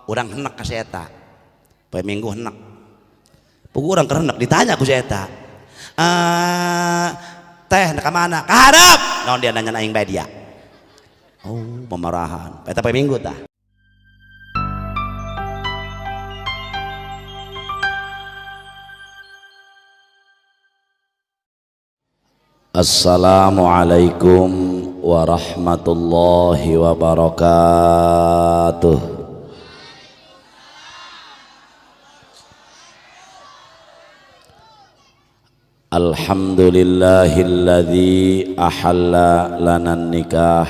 Urang henek ka si eta. Poe Minggu henek. Puguh urang keur henek ditanya ku si eta. Teh ka mana? Ka hareup. Naon dia nanya aing bae dia. Oh, pemarahan. Eta poe Minggu tah. Assalamualaikum warahmatullahi wabarakatuh. Alhamdulillahilladzi ahalla lana nikah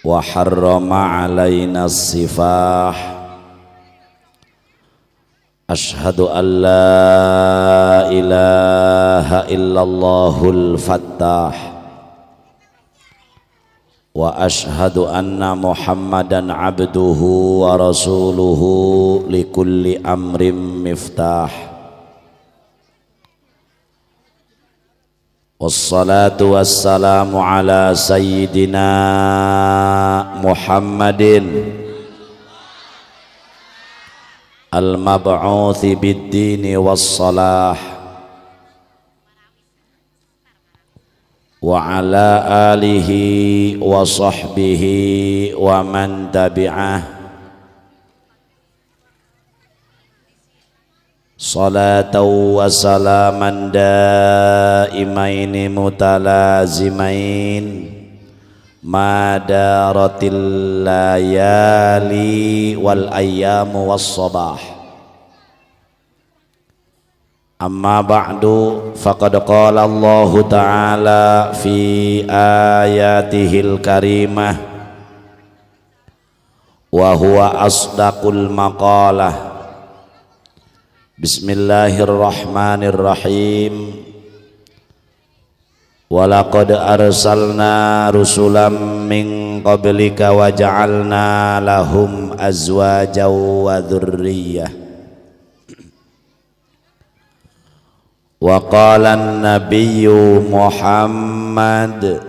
wa harrama alaina sifah. Ashhadu an la ilaha illallahul fattah wa ashhadu anna muhammadan abduhu wa rasuluhu likulli amrin miftah. Wassalatu wassalamu ala sayyidina Muhammadin al-mab'uthi bid-dini was-salah wa ala alihi wa sahbihi wa man tabi'ah. Salatan wa salaman daimaini mutalazimain madaratil layali wal ayyamu was sabah. Amma ba'du, faqad qala Allahu ta'ala fi ayatihil karimah wa huwa asdaqul maqalah. Bismillahirrahmanirrahim. Walaqad arsalna rusulan min qablika wa ja'alna lahum azwajan wa dzurriyyah. Wa qala an-nabiyyu Muhammad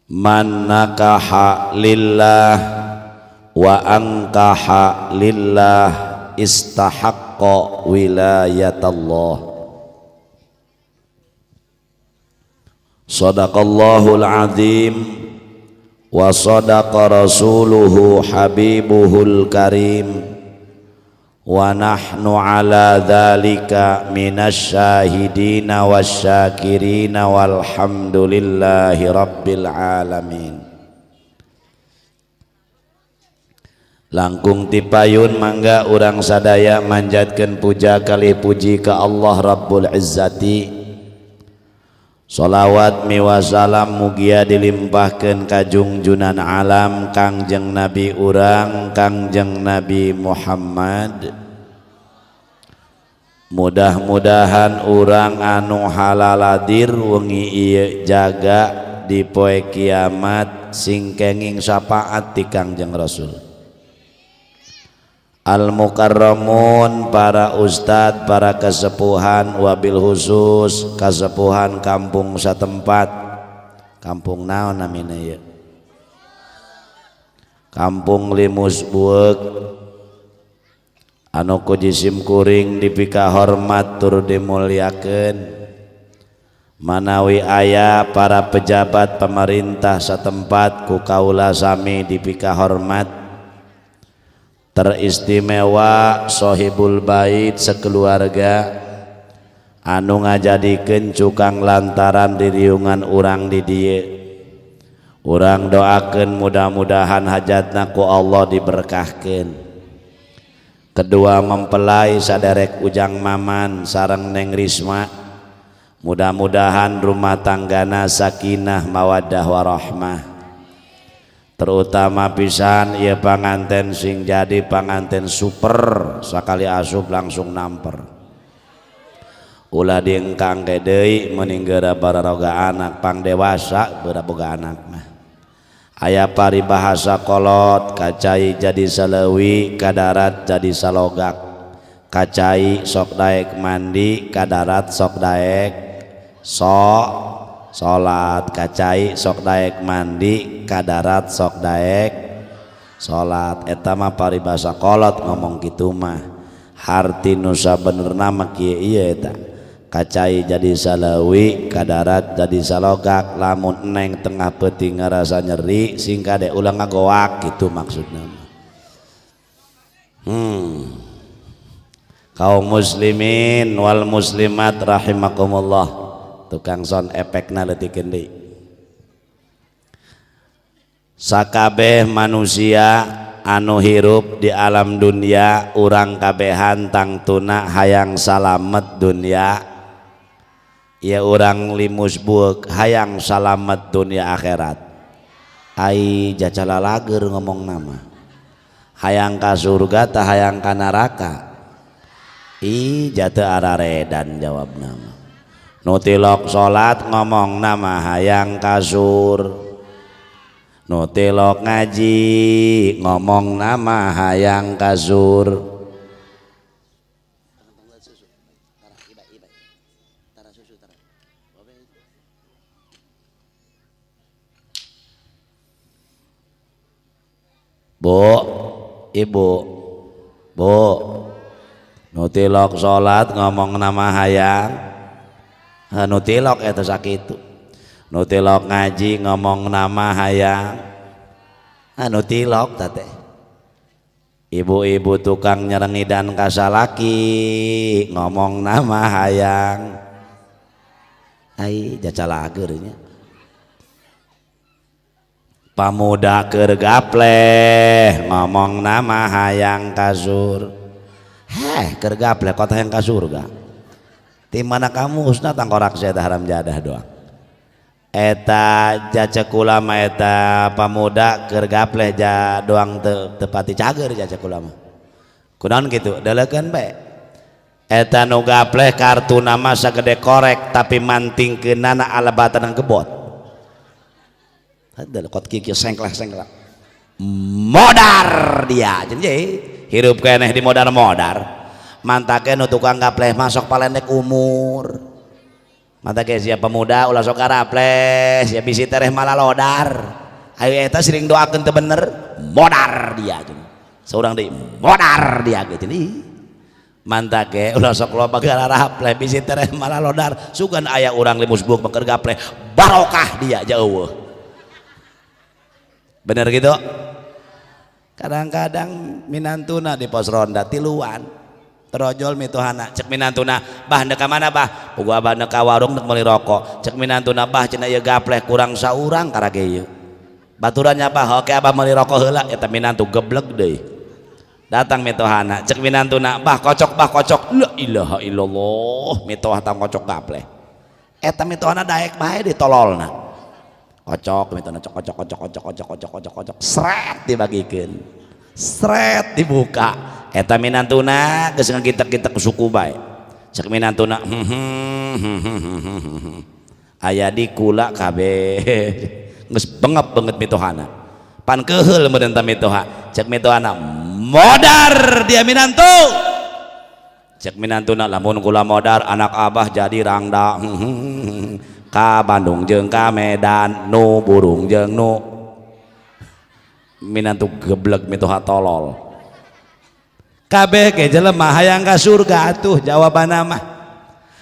man nakaha lillah wa ankaha lillah istahaqqa wilayatallah. Sadaqallahul azim wa sadaqa rasuluhu habibuhul karim wa nahnu ala dzalika minasyahidina wasyakirina walhamdulillahi rabbil alamin. Langkung tipayun mangga urang sadaya manjatkeun puja kalih puji ka Allah Rabbul Izzati. Salawat miwa salam mugia dilimpahkeun ka jungjunan alam Kangjeng Nabi urang Kangjeng Nabi Muhammad. Mudah-mudahan urang anu halaladir wengi ieu jaga di poe kiamat sing kenging syafaat ti Kangjeng Rasul. Al-Mukarramun, para ustad, para kesepuhan, wabil khusus kasepuhan kampung satempat. Kampung naon namina ieu? Kampung Limus Bueuk. Anu ku jisim kuring dipika hormat tur dimuliakeun. Manawi aya para pejabat pemerintah satempat ku kaula sami dipika hormat. Teristimewa sohibul bait sekeluarga anu ngajadikeun cukang lantaran diriungan urang di dieu. Urang doakeun mudah-mudahan hajatna ku Allah diberkahkeun. Kedua mempelai saderek Ujang Maman sareng Neng Risma, mudah-mudahan rumah tanggana sakinah mawaddah warahmah. Terutama pisan ieu panganten sing jadi panganten super, sakali asup langsung namper. Ulah diengkang ke deui meuning geura bararoga anak pang dewasa geura boga anak mah. Aya paribahasa kolot, kacai jadi saleuwi, kadarat jadi salogak. Kacai sok daek mandi, kadarat sok daek sok Salat kacai sok daek mandi, ka darat sok daek salat. Eta mah paribasa kolot ngomong kitu mah. Harti nu sabenerna mah kieu ieu eta. Kacai jadi salawi, ka darat jadi salogak. Lamun neng tengah peuting ngarasa nyeri, sing kade ulah ngagoak kitu maksudna mah. Kaum muslimin wal muslimat rahimakumullah. Tukang son efekna leutik deui. Sakabeh manusia anu hirup di alam dunia urang kabehan tangtuna hayang salamet dunia. Ya urang limus bueuk hayang salamet dunia akhirat. Ai jacala lager ngomong nama. Hayang ka surga tah hayang ka neraka. Ih jatuh araredan jawab nama. Nu tilok salat ngomong nama hayang kasur. Nu tilok ngaji ngomong nama hayang kasur. Bu, ibu, bu, nu tilok salat ngomong nama hayang. Nu tilok eta sakitu. Nu tilok ngaji ngomong nama hayang. Nu tilok teh. Ibu-ibu tukang nyerengidan ka salaki ngomong nama hayang. Ai jacalager nya. Pamuda keur gapleh ngomong nama hayang kasur. Heh, keur gapleh kota hayang ka surga. Di mana kamu husna tangkorak saya haram jadah doang. Eta jacek ulama eta pamuda keur gapleh ja doang tepati cager jacek ulama. Kunaon kitu? Deulekeun bae. Eta nu gapleh kartu nama sagede korek tapi mantingkeunana alebatan kebot. Hade kot kieu sengkleh-sengkleh. Modar dia jadi hirup keneh di modar-modar. Mantake nu tukang gapleh masuk palendek umur. Mantake sia pemuda ulah sok garapleh, sia bisi tereh malalodar. Ayo eta sering doakeun teu bener, modar dia cenah. Saurang deui modar dia ge cenah. Mantake ulah sok loba garapleh bisi tereh malalodar, sugan aya urang limus buuk keur gapleh, barokah dia jauh. Bener gitu? Kadang-kadang minantuna di pos ronda tiluan. Terojol mituhana cek minantuna bah ndek ka mana bah puguh abah ndek ka warung ndek meuli rokok cek minantuna bah cenah ieu gapleh kurang saurang karage ieu baturannya bah oke abah meuli rokok heula eta minantu geblek deui datang mituhana cek minantuna bah kocok la ilaha illallah mitoha tang kocok gapleh eta mitohana daek bae ditololna kocok mitohana cok kocok kocok kocok kocok kocok kocok kocok sret dibagikeun sret dibuka eta minantuna geus ngagitek-gitek suku bae cek minantuna aya di kula kabeh geus bengep banget mitohana pan keuheul meureun ta mitoha cek mitohana modar dia minantu cek minantuna lamun kula modar anak abah jadi rangda ka Bandung jeung ka Medan nu burung jeung nu minantu geblek mitoha tolol kabeh ge jelema hayang ka surga atuh jawabanna mah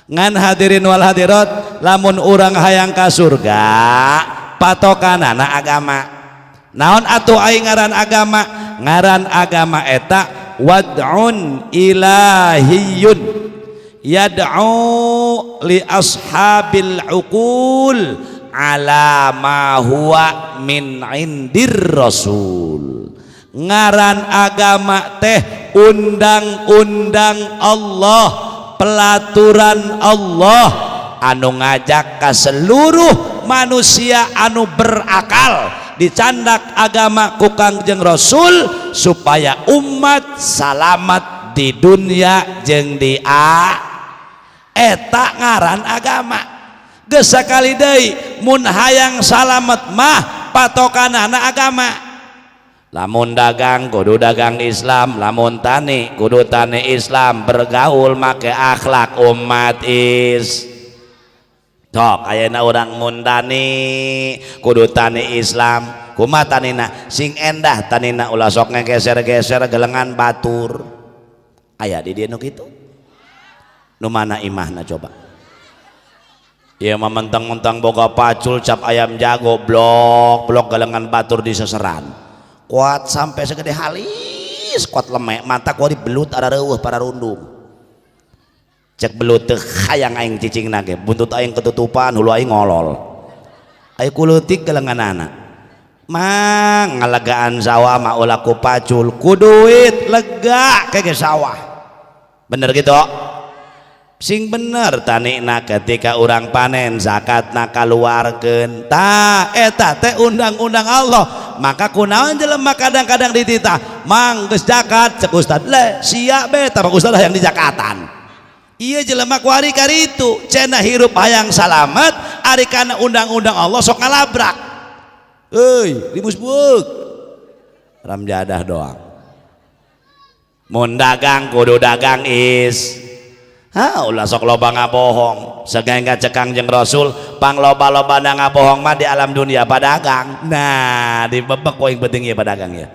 ngan hadirin wal hadirat lamun urang hayang ka surga patokanana agama naon atuh aing ngaran agama ngaran agama eta wad'un ilahiyun yad'u li ashabil uqul ala ma huwa min indir rasul. Ngaran agama teh undang-undang Allah, pelaturan Allah anu ngajak ka seluruh manusia anu berakal dicandak agama ku Kangjeng Rasul supaya umat salamat di dunia jeung di eta ngaran agama. Geus sakali deui mun hayang salamet mah patokanana agama. Lamun dagang kudu dagang Islam, lamun tani kudu tani Islam, bergaul make akhlak umat is. Sok ayeuna urang mun tani kudu tani Islam. Kumaha tanina? Sing endah tanina, ulah sok ngegeser-geser gelengan batur. Aya di dieu nu kitu? Nu mana imahna coba? Ieu mah mentang-mentang boga pacul cap ayam jago, blok blok gelengan batur di seseran. Kuat sampai segede halis, kuat lemek, mata kuat belut arareuweuh para rundung. Cek belut teh hayang aing cicing ge buntut aing ketutupan, hulu aing ngolol. Ayo kuleutik gelengan anak. Mang, ngalegaan sawah mah ulah ku pacul, ku duit lega ke sawah. Bener gitu? Sing bener tanina, ketika urang panen zakatna kaluarkeun. Tah, eta teh undang-undang Allah. Maka kunaon jelema kadang-kadang dititah, "Mang, geus zakat?" Cek ustad le sia be tah, ustad yang dijakatan. Iya, jelema kuari karitu cenah hirup hayang salamet, ari kana undang-undang Allah sok ngalabrak. Euy, limus bueuk ramjadah doang. Mun dagang kudu dagang is. Ha, ulah sok loba ngabohong. Sehingga cek Kangjeng Rasul, pang loba-loba ngabohong mah di alam dunia padagang. Nah, dibebek poing penting ya padagang ya.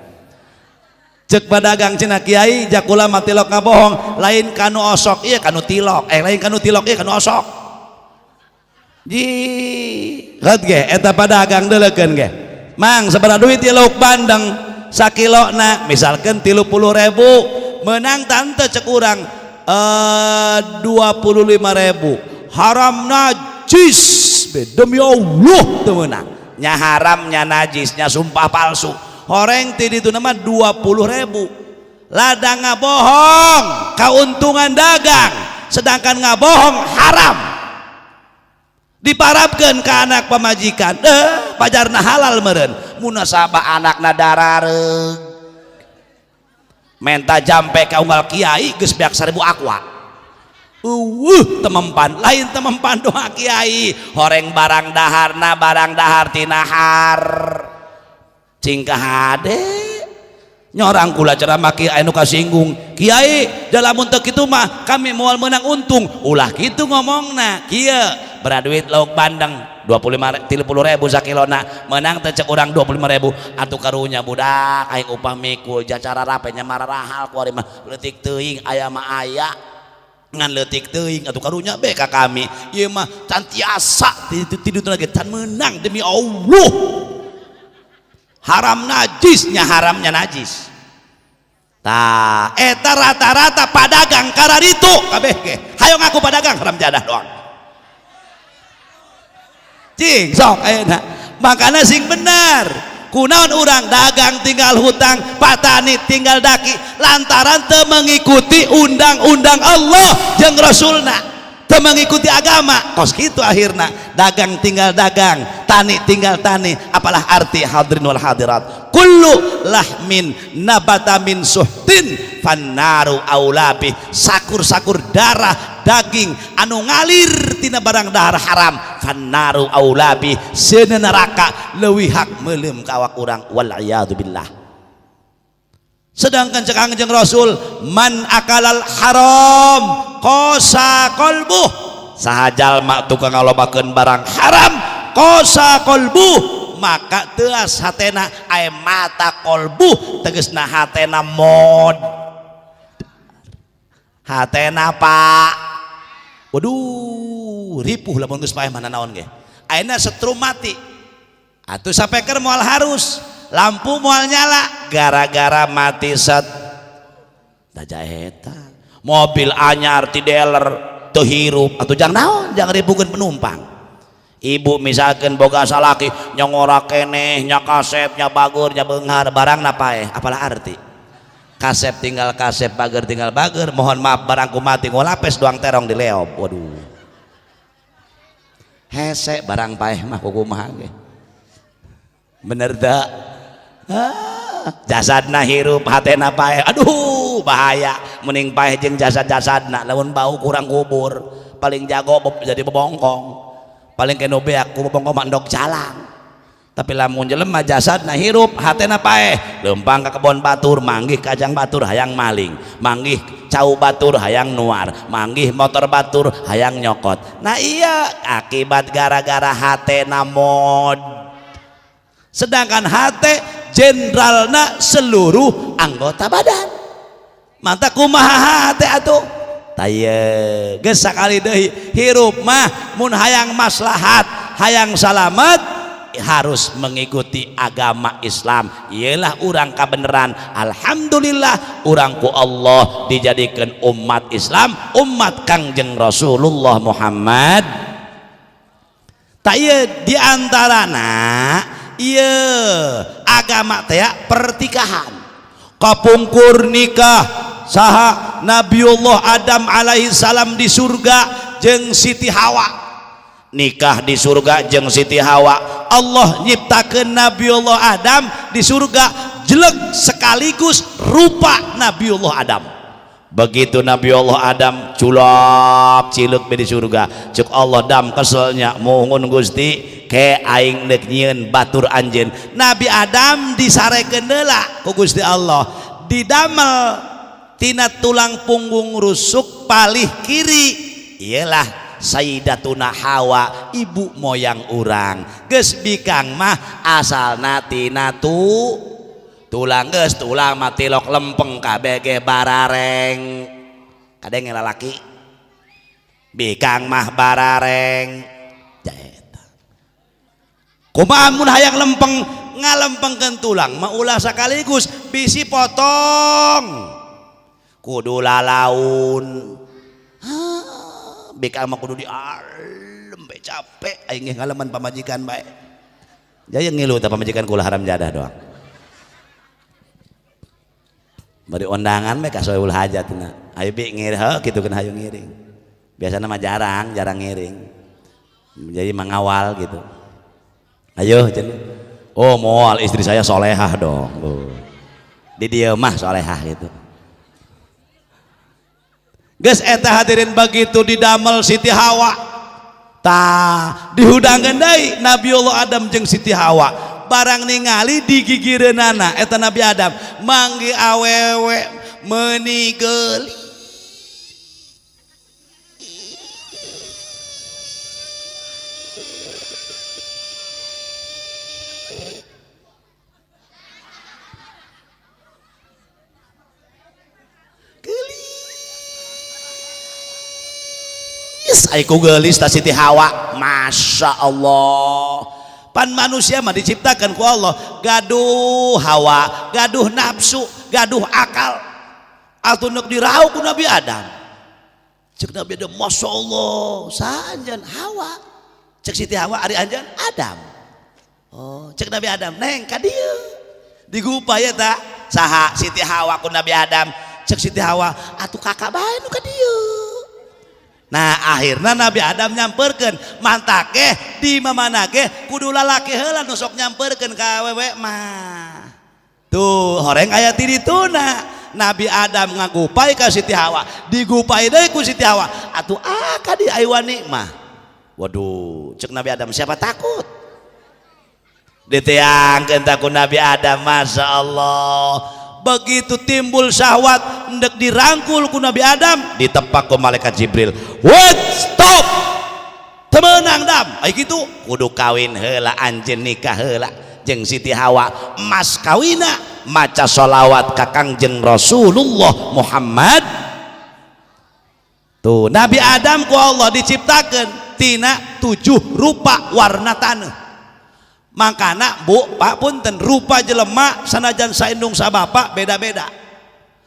Cek padagang cenah, "Kiai, jakula mah tilok ngabohong, lain kanu osok iya kanu tilok, eh lain kanu tilok iya kanu osok." Ji, lihat ge eta padagang deuleukeun ge. "Mang, sabaraha duit ieu lauk bandeng sakilona?" Misalkan 30.000. "Menang tante?" cek urang, 25.000. "Haram najis be, demi Allah teu meunang." Nya haramnya, najisnya, sumpah palsu. Horeng ti ditu nama 20.000. Ladang ngabohong keuntungan dagang, sedangkan ngabohong haram. Diparabkeun ke anak pamajikan, eh pajarna halal meureun. Munasabah anakna darareug menta jampe ka unggal kiai geus beak 1000 aqua. Eueuh, temempan lain temempan doa kiai, horeng barang daharna, barang dahar tina har cingkah hade nyorang kula ceramah kiai nu kasinggung, "Kiai, lamun teu kitu mah kami moal menang untung." Ulah kitu ngomongna. Kieu, "Bera duit lauk bandeng?" 25 30 ribu sakilona. "Menang teu?" cek urang, 25 ribu. "Atuh karunya budak aing upah mikul jacara rape nya mararahal ku ari mah leutik teuing, aya mah aya ngan leutik teuing. Atuh karunya be ka kami ieu mah can tiasa tidur lagi can menang, demi Allah haram najisnya, haramnya najis." Tah, eta rata-rata padagang kararitu kabeh ge. Hayo ngaku padagang, haram jadah doang. Cing sok ayeuna. Makana sing bener. Kunaon urang dagang tinggal hutang, patani tinggal daki, lantaran teu mengikuti undang-undang Allah jeung Rasulna, teu mengikuti agama. Kos kitu akhirna dagang tinggal dagang, tani tinggal tani. Apalah arti, hadirin wal hadirat, kullu lahmin nabata min suhtin fannaru aulabi. Sakur-sakur darah daging anu ngalir tina barang dahar haram, fannaru aulabi, seuna neraka leuwih hak meuleum ka awak urang, wal iyadu billah. Sedangkan cek Kangjeng Rasul, man akalal haram qasa qalbuh. Saha jalma tukang ngalobakeun barang haram, qasa qalbuh, maka teas hatena, ay mata qalbuh, tegesna hatena mod, hatena pak. Waduh, ripuh lamun geus paeh mana naon ge. Ayeuna setrum mati atuh, sapeker moal harus, lampu moal nyala gara-gara mati set taja eta. Mobil anyar ti dealer teu hirup atuh, jang naon? Jang ribukeun penumpang. Ibu misalkan boga salaki nyongora keneh, nya kasep, nya bagur, nya beunghar, barang paeh, apalah arti? Kasep tinggal kasep, bager tinggal bager. Mohon maaf, barangku mati ngolapes doang terong di leop. Waduh, hese barang paeh mah kumaha ge. Bener tak? Ah, jasadna hirup, hatena paeh. Aduh, bahaya. Mending paeh jeung jasad-jasadna. Lamun bau kurang kubur, paling jago jadi bebongkong, paling keno beak ku bebongkong mandok calang. Tapi lamun jelema jasadna hirup, hatena paeh, leumpang ka kebon batur, manggih kajang batur hayang maling, manggih cau batur hayang nuar, manggih motor batur hayang nyokot. Nah iya akibat gara-gara hatena mod. Sedangkan hate jenderalna seluruh anggota badan. Mantap kumaha hate atuh? Taya geus sakali deui hirup mah mun hayang maslahat, hayang salamet harus mengikuti agama Islam. Ialah urang kabeneran. Alhamdulillah urang ku Allah dijadikan umat Islam, umat Kangjeng Rasulullah Muhammad. Tak ieu diantarana ieu agama teh pertikahan. Kapungkur nikah saha Nabiullah Adam alaihi salam di surga jeung Siti Hawa. Nikah di surga jeung Siti Hawa. Allah nyiptakeun Nabiullah Adam di surga jelek sekaligus rupa Nabiullah Adam. Begitu Nabiullah Adam culak cileuk di surga, cek Allah dam keselnya muhun Gusti ke aing deuk nyieun batur anjeun. Nabi Adam disarekeun heula ku Gusti Allah, didamel tina tulang punggung rusuk palih kiri, iyalah Sayyidatuna Hawa ibu moyang urang. Geus bikang mah asalna tina tulang, geus tulang mah tilok lempeng kabeh ge barareng. Kadenge lalaki bikang mah barareng. Jaeta kumaha mun hayang lempeng, ngalempengkeun tulang mah ulah sakaligus bisi potong kudu lalaun. Bikang mah kudu dialem bae capek aing ngaleman pamajikan bae. Jaya ngilu tah pamajikan kula haram jadah doang. Bari undangan bae ka soeul hajatna. Ayo bi ngiring heuh kitu keun hayu ngiring. Biasana mah jarang, jarang ngiring. Jadi mengawal gitu. Ayo cenah. Oh moal istri saya solehah dong. Oh. Di dieu mah solehah gitu. Geus eta hadirin begitu didamel Siti Hawa, tah dihudangkeun deui Nabiullah Adam jeung Siti Hawa. Barang ningali digigireunana eta Nabi Adam manggi awewe meuni geulis. Aiku geulis ta Siti Hawa, Masya Allah. Pan manusia mah diciptakan ku Allah gaduh hawa, gaduh nafsu, gaduh akal. Atuh neuk diraup ku Nabi Adam. Cek Nabi Adam, Masya Allah, saanjeun Hawa. Cek Siti Hawa ari anjeun Adam. Oh, cek Nabi Adam, neng ka dieu. Digupa ya ta, saha Siti Hawa ku Nabi Adam. Cek Siti Hawa, atuh kakak bae nu ka dieu. Nah akhirnya Nabi Adam nyamperkeun mantake di mamana ge kudu lalaki heula nu sok nyamperkeun ka awewe mah. Tuh horeng aya ti dituna. Nabi Adam ngagupai ka Siti Hawa, digupai deui ku Siti Hawa. Atuh ah ka di aiwani mah. Waduh, cek Nabi Adam siapa takut? Diteangkeun ta ku Nabi Adam, Masya Allah. Begitu timbul syahwat ndek dirangkul ku Nabi Adam, ditepak ku malaikat Jibril. Wait, stop. Temenang dam. Ai kitu kudu kawin heula anjeun nikah heula jeung Siti Hawa. Mas kawina maca sholawat ka Kangjeng Rasulullah Muhammad. Tuh Nabi Adam ku Allah diciptakeun tina 7 rupa warna taneuh. Makana bu pak punten rupa jelema sanajan saindung sabapak beda-beda.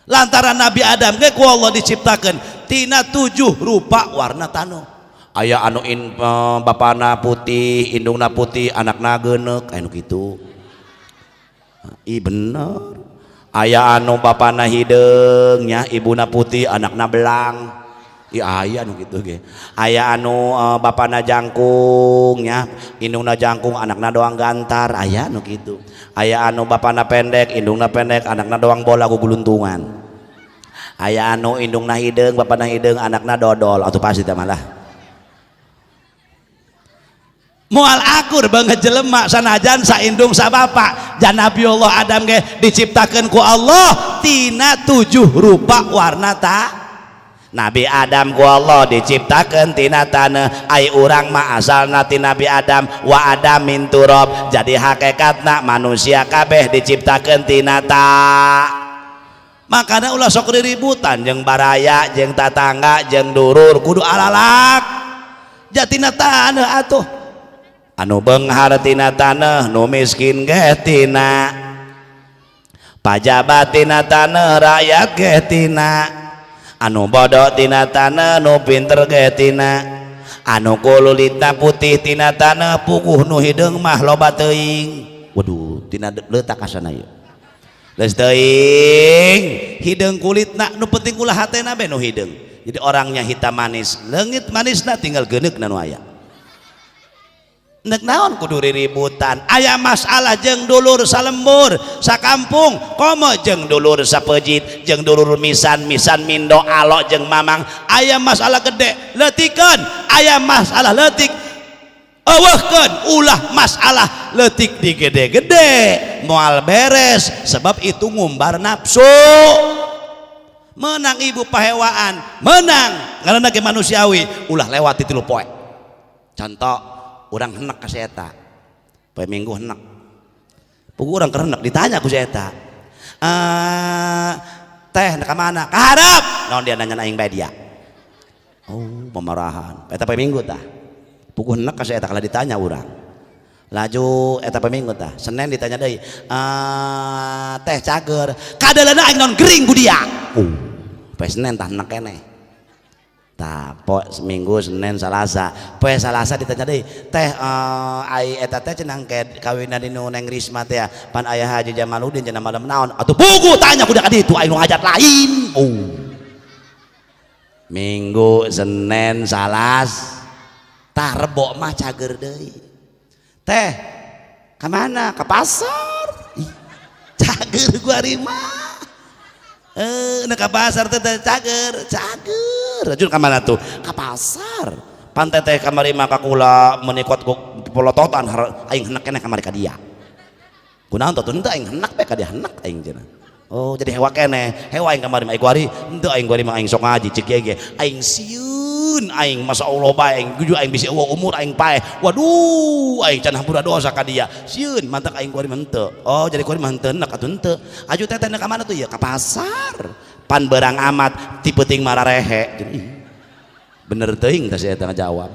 Lantaran Nabi Adam ge ku Allah diciptakeun tina 7 rupa warna taneuh. Aya anu bapana putih, indungna putih, anakna geuneuk, aya nu kitu. Ih bener. Aya anu bapana hideung nya, ibuna putih, anakna belang. Ih aya nu kitu ge. Aya anu bapana jangkung nya, indungna jangkung, anakna doang gantar, aya nu kitu. Aya anu bapana pendek, indungna pendek, anakna doang bola guguluntungan. Aya anu indungna hideung, bapana hideung, anakna dodol, atuh pasti teh malah. Moal akur banget jelema sanajan saindung sabapa. Jan Nabiullah Adam ge diciptakeun ku Allah tina 7 rupa warna ta. Nabi Adam ku Allah diciptakeun tina taneuh, ai urang mah asalna ti Nabi Adam, wa Adam min turab. Jadi hakikatna manusia kabeh diciptakeun tina ta. Makana ulah sok riributan jeung baraya, jeung tatangga, jeung dulur, kudu alalak. Jatina taneuh atuh. Anu beunghar tina taneuh, nu miskin ge tina. Pajabat tina taneuh, rakyat ge tina. Anu bodoh tina taneuh, nu pinter ge tina. Anu kululitna putih tina taneuh, puguh nu hideung mah loba teuing. Waduh, tina leutak kasana ieu. Geus teuing, hideung kulitna, nu penting ulah hatena be nu hideung. Jadi orangnya hitam manis, leungit manisna tinggal geuneukna nu aya. Nek naon kudu riributan, aya masalah jeung dulur salembur sakampung, komo jeung dulur sapejit, jeung dulur misan, misan mindo alok jeung mamang, aya masalah gede leutikeun, aya masalah leutik eueuhkeun, ulah masalah leutik digede-gede moal beres, sebab itu ngumbar nafsu. Menang ibu pahewaan, menang ngaranna ge manusiawi, ulah lewat di 3 poe. Contoh, urang henek ka si eta poe Minggu henek, puguh urang keur henek ditanya ku si eta, teh ka mana? Ka hareup. Naon dia nanya aing bae dia. Oh, pemarahan. Eta poe Minggu tah. Puguh henek ka si eta kalau ditanya urang. Laju eta poe Minggu tah. Senin ditanya deui, teh cager. Kadaleuna aing naon gering ku dia. Oh, poe Senin tah henek keneh. Tah, poe Minggu, Senin, Salasa. Poe Salasa ditanya deui, teh ai eta teh cenah ke kawinan dinu Neng Risma teh pan aya Haji Jamaludin cenah malam naon? Atuh puguh tanya ku dia ka ditu aing nu hajat lain. Oh. Minggu, Senin, Salas. Tah Rebo mah cager deui. Teh, ka mana? Ka pasar. Ih, cager gua ari mah. Nah ka pasar teh cager, cager. Rajul ka mana tuh? Ka pasar. Pan teteh kamari mah ka kula menikot polototan aing henek keneh kamari ka dia. Kunaon tuh henteu aing henek bae ka dia, henek aing cenah. Oh, jadi hewa keneh. Hewa aing kamari mah aing henteu aing kuari mah aing sok ngaji ceuk kieu ge. Aing sieun aing masa Allah bae aing guju aing bisi eueuh umur aing paeh. Waduh, aing can hampura dosa ka dia. Sieun mantak aing kuari mah henteu. Oh, jadi kuari mah henteu enek atuh henteu. Aju teteh ka mana tuh ya? Ka pasar. Pan berang amat ti peuting mararehe. Bener teuing teh si eta ngajawab.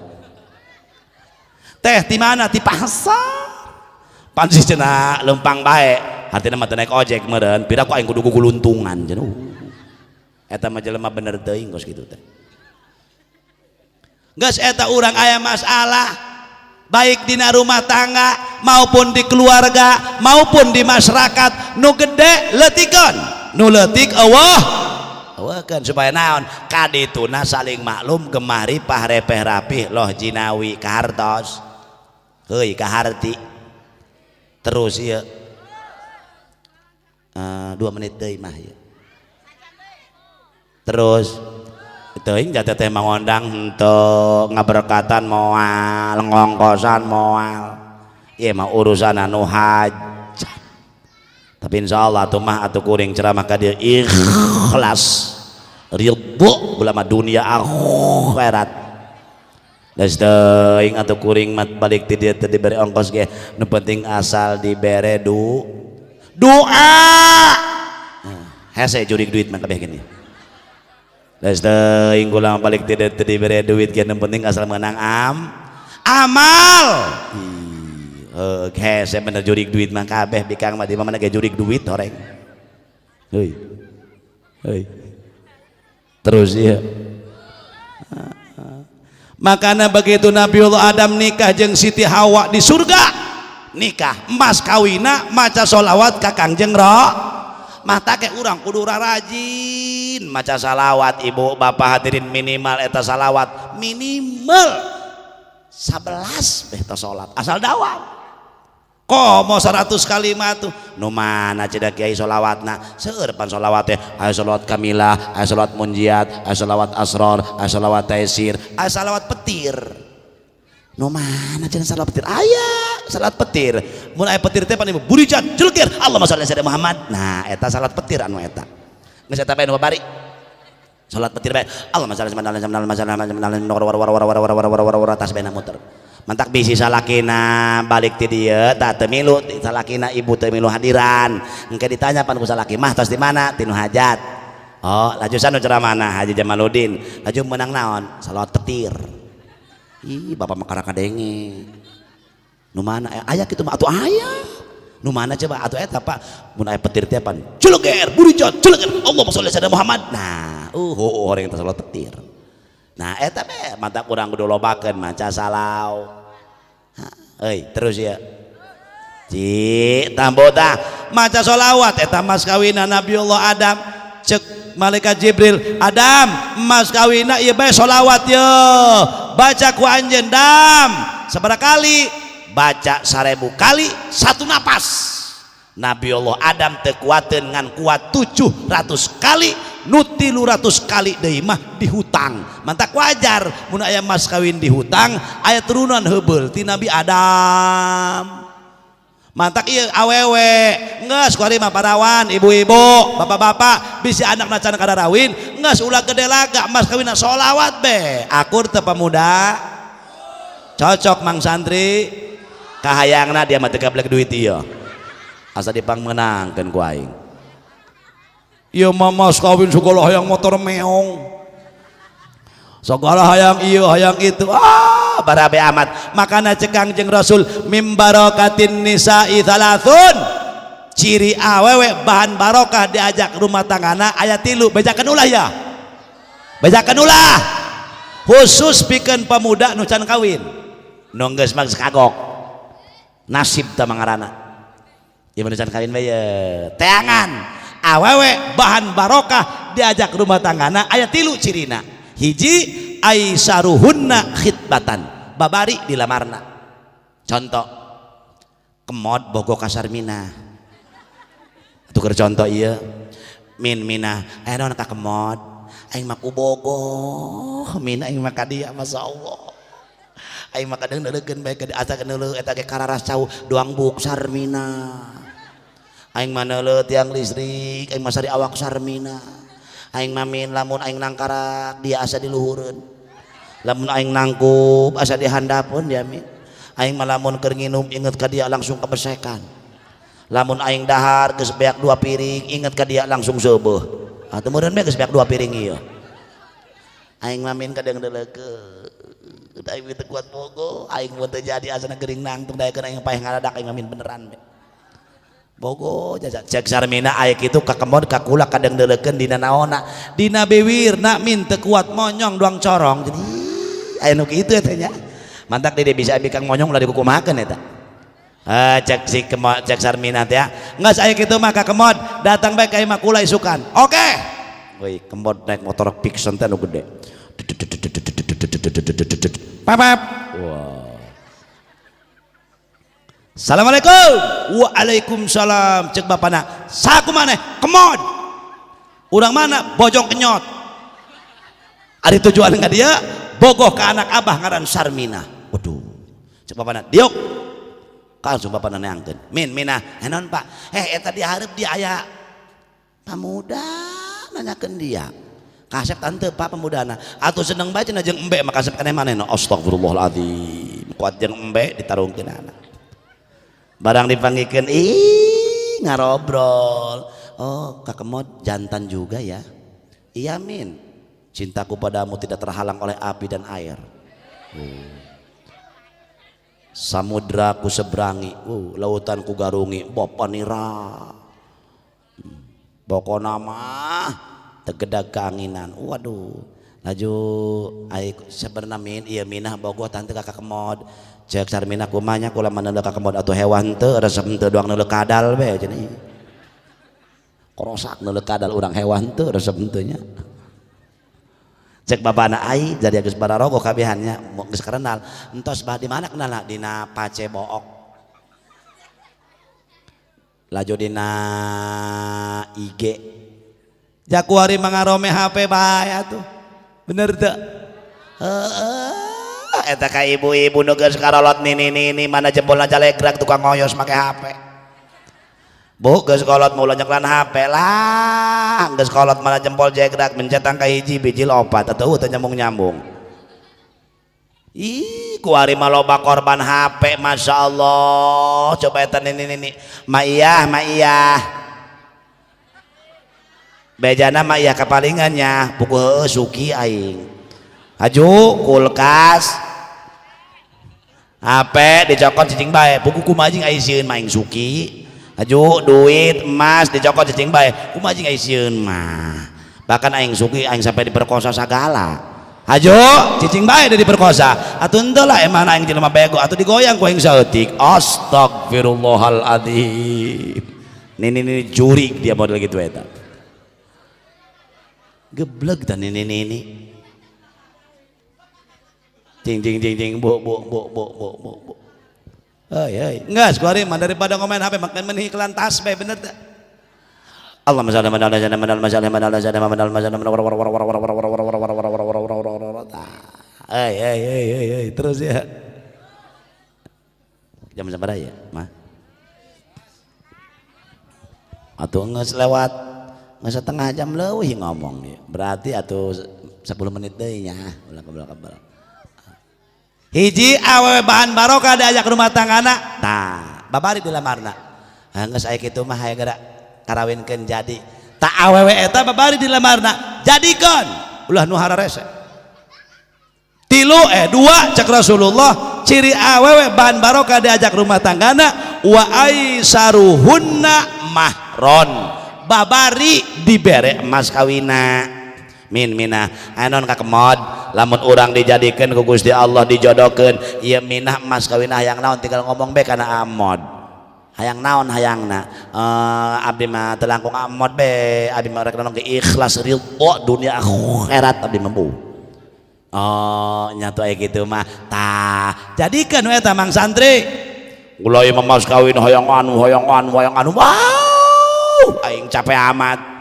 Teh ti mana? Ti pasar. Pan si cenah lempang bae. Hartina mah teu naik ojek meureun, pira ku aing kudu guguluntungan cenah. Eta mah jelema bener teuing kos kitu teh. Geus eta urang aya masalah baik dina rumah tangga maupun di keluarga maupun di masyarakat, nu gede leutikeun, nu leutik eueuh eueuhkeun supaya naon kadituna saling maklum gemari pahrepeh rapih loh jinawi kahartos heuy kaharti terus ieu 2 menit deui mah ieu terus teuing jatah teh mangondang henteu ngaberkatan moal ngongkosan moal ieu mah urusan anu hajat. Tapi insyaallah atuh mah atuh kuring ceramah ka dieu ikhlas ridho ulama dunia akhirat. Geus teuing atuh kuring mat balik ti dieu teh dibere ongkos ge nu penting asal dibere doa. Hese jurig duit mah kabeh gini. Geus teuing kula balik ti dieu teh dibere duit ge nu penting asal menang amal. Heuh hese bener jurig duit mah kabeh bikang mah di mana ge jurig duit horeng. Heuy. Heuy. Terus ieu. Makana begitu Nabiullah Adam nikah jeung Siti Hawa di surga, nikah emas kawina maca sholawat ka Kangjeng Ro. Mata ke urang kudu rajin maca salawat ibu bapak hadirin minimal eta salawat minimal 11 beh ta salat asal dawam. Komo 100 kalimat tuh nu mana cenah kiai sholawatna seueur pan sholawat teh aya sholawat kamilah, aya sholawat munjiat, aya sholawat asror, aya sholawat taisir, aya sholawat petir. Nu mana cenah salawat petir? Aya salat petir. Mun aya petir teh pan burijan jelgir Allahumma sholli ala Muhammad. Nah, eta salat petir anu eta. Geus eta bae nu bari. Salat petir bae. Allahumma sholli ala Muhammad tas bae muter. Mantak bisi salakina balik ti dieu tah teu milu salakina ibu teu milu hadiran. Engke ditanya pan ku salaki mah tos di mana? Tinu hajat. Oh, laju sanu ceramahna Haji Jamaluddin. Laju menang naon? Salawat petir. Ih, bapak mah kadenge. Nu mana aya kitu mah atuh aya. Nu mana coba atuh eta Pak? Mun aya petir teh pan celeger burijan celeger Allahumma sholli ala Muhammad. Nah, orang eta salawat petir. Nah, eta be mantap urang kudu lobakeun maca salau. Euy, terus ya. Ci, tambo tah maca solawat eta mas kawina Nabiullah Adam. Cek malaikat Jibril, Adam, mas kawina ieu bae solawat ye. Baca ku anjeun dam. Sabaraha kali? Baca 1000 kali satu napas. Nabiullah Adam teu kuateun ngan kuat 700 kali, nu 300 kali deui mah dihutang. Mantak wajar mun aya mas kawin dihutang, aya turunan heubeul ti Nabi Adam. Mantak ieu awewe geus kuari mah parawan, ibu-ibu, bapak-bapak bisi anakna can kararawin, geus ulah gede laga mas kawinna solawat be. Akur teu pemuda? Cocok mang santri? Kahayangna dia mah teu gablek duit ieu. Asa dipangmeunangkeun ku aing. Ieu mah mas kawin segala hayang motor meong. Segala hayang ieu hayang itu. Ah, barabe amat. Makana cek Kangjeng Rasul mim barakatin nisa'i thalathun. Ciri awewe bahan barokah diajak rumah tanggana aya 3, bejakeun ulah ya. Bejakeun ulah. Khusus pikeun pemuda nu can kawin. Nu geus mah geus kagok. Nasib tah mangarana. Ieu mah can kawin bae ye. Teangan awewe bahan barokah diajak rumah tanggana aya 3 cirina. Hiji aisaruhunna khitbatan, babari dilamarna. Contoh kemod bogo kasarmina. Tuker contoh ieu min mina aya naon ka kemod aing mah ku bogo mina aing mah ka dia masyaallah. Aing mah kadang neulekeun bae ka asa neuleuh eta ge kararas cau doang buk sarmina. Aing mah neuleuh tiang listrik aing mah sari awak sarmina. Aing mah min lamun aing nangkarak dia asa diluhureun. Lamun aing nangkup asa dihandapeun dia min. Aing mah lamun keur nginum inget ka dia langsung kebesekan. Lamun aing dahar geus beak 2 piring inget ka dia langsung seubeuh. Atuh meureun bae geus beak 2 piring ieu. Aing mah min kadang deuleukeun. Aing teu kuat bogo, aing mun teu jadi asana gering nangtung daekeun aing paeh ngaladak aing mah min beneran be. Bogo jajak cek sarmina aya kitu ka kemod ka kula kadang deuleukeun dina naonna dina bewirna min teu kuat monyong doang corong. Jadi aya nu kitu eta nya. Mantak di bisa abi kang monyong ulah dikukumahakeun eta. Cek si kemod cek sarmina teh ya. Geus aya kitu mah ka kemod datang bae ka imah kula isukan. Oke. Woi kemod naik motor Pixon teh nu gede. Pepep. Wah. Assalamualaikum. Waalaikumsalam. Cek bapana. Saku maneh? Kemod. Urang mana? Bojong kenyot. Ari tujuan ka dia bogoh ka anak abah ngaran Sarmina. Waduh. Cek bapana, diuk. Langsung bapana neangkeun. Min mina, naon Pak? Eta dihareup dia aya pamuda nanyakeun dia. Kasep tante Pak pemudana. Atuh seneng bae cenah jeung embe mah kasep keneh manehna. Astagfirullahaladzim. Kuat jeung embe ditarungkeun anak. Barang dipanggilkan, ih ngarobrol. Oh, Kak Kemod jantan juga ya. Iya min. Cintaku padamu tidak terhalang oleh api dan air. Oh. Samudra ku seberangi, lautan ku garungi, bapanira. Pokona mah tegedag keanginan. Waduh. Laju ai sebenarnya min ieu minah bogoh tante ka Kemod. Cek sarmina kumanya kula mana ka kemod atuh hewan teu resep teu doang neuleuh kadal be cenah. Korosak neuleuh kadal urang hewan teu resep teu nya. Cek babana ai jadi geus bararogoh kabehannya geus karenal. Entos bah di mana kenalna dina Pace Book. Laju dina IG. Jakuari mangarome HP bae atuh. Bener teu? Heeh. Eta ka ibu-ibu nu geus karolot nini-nini mana jempolna jalegrag tukang ngoyos make HP. Bu, geus kolot mah ulah nyeklan HP lah. Geus kolot mana jempol jegrak mencet angka hiji bijil opat atau teu nyambung-nyambung. Ih, kuari mah loba korban HP, Masya Allah. Coba eta nini-nini. Ma iyah, ma iyah. Bejana ma iyah kapalingannya, buku heueuh suki aing. Haju kulkas. HP dicokot cicing bae, buku kumaha jeung aing sieun mah aing suki. Haju duit emas dicokot cicing bae, kumaha jeung aing sieun mah. Bahkan aing suki aing sampai diperkosa sagala. Hajo cicing bae da diperkosa. Atuh henteu lah emang aing jelema bego atuh digoyang ku aing saeutik. Astagfirullahaladzim. Nini nini jurik dia model gitu eta. Geblek dan nini nini. Cing cing cing cing bu bu bu bu bu bu bu. Hei hei, enggak kuari mah daripada ngomain HP makan meni iklan tasbih bener teh. Allahumma shalli ala sayyidina Muhammad salli ala sayyidina Muhammad salli ala. Hei hei hei hei hei terus ya. Jam sabaraha ya, Mah? Atuh geus lewat geus setengah jam leuwih ngomong ya. Berarti atuh 10 menit deui nya, ulah kebel-kebel. Hiji awewe bahan barokah diajak rumah tanggana, tah babari dilamarna. Geus aya kitu mah aya geura karawinkeun jadi. Tak awewe eta babari dilamarna, jadikeun ulah nu hararese. Tilu dua cek Rasulullah ciri awewe bahan barokah diajak rumah tanggana wa aisaruhunna mahron. Babari dibere emas kawina. Min minah anon kakemod lamun urang dijadikeun ku Gusti Allah dijodohkeun ieu minah emas kawina hayang naon tinggal ngomong be kana amod hayang naon hayangna abdi mah teu langkung amod be abdi mah rek naon ge ikhlas ridho dunia akhirat abdi mah bu. Oh nyatu aya kitu mah tah jadikeun we eta mang santri ulah ieu mah mas kawin hayang anu hayang anu hayang anu wow aing capek amat.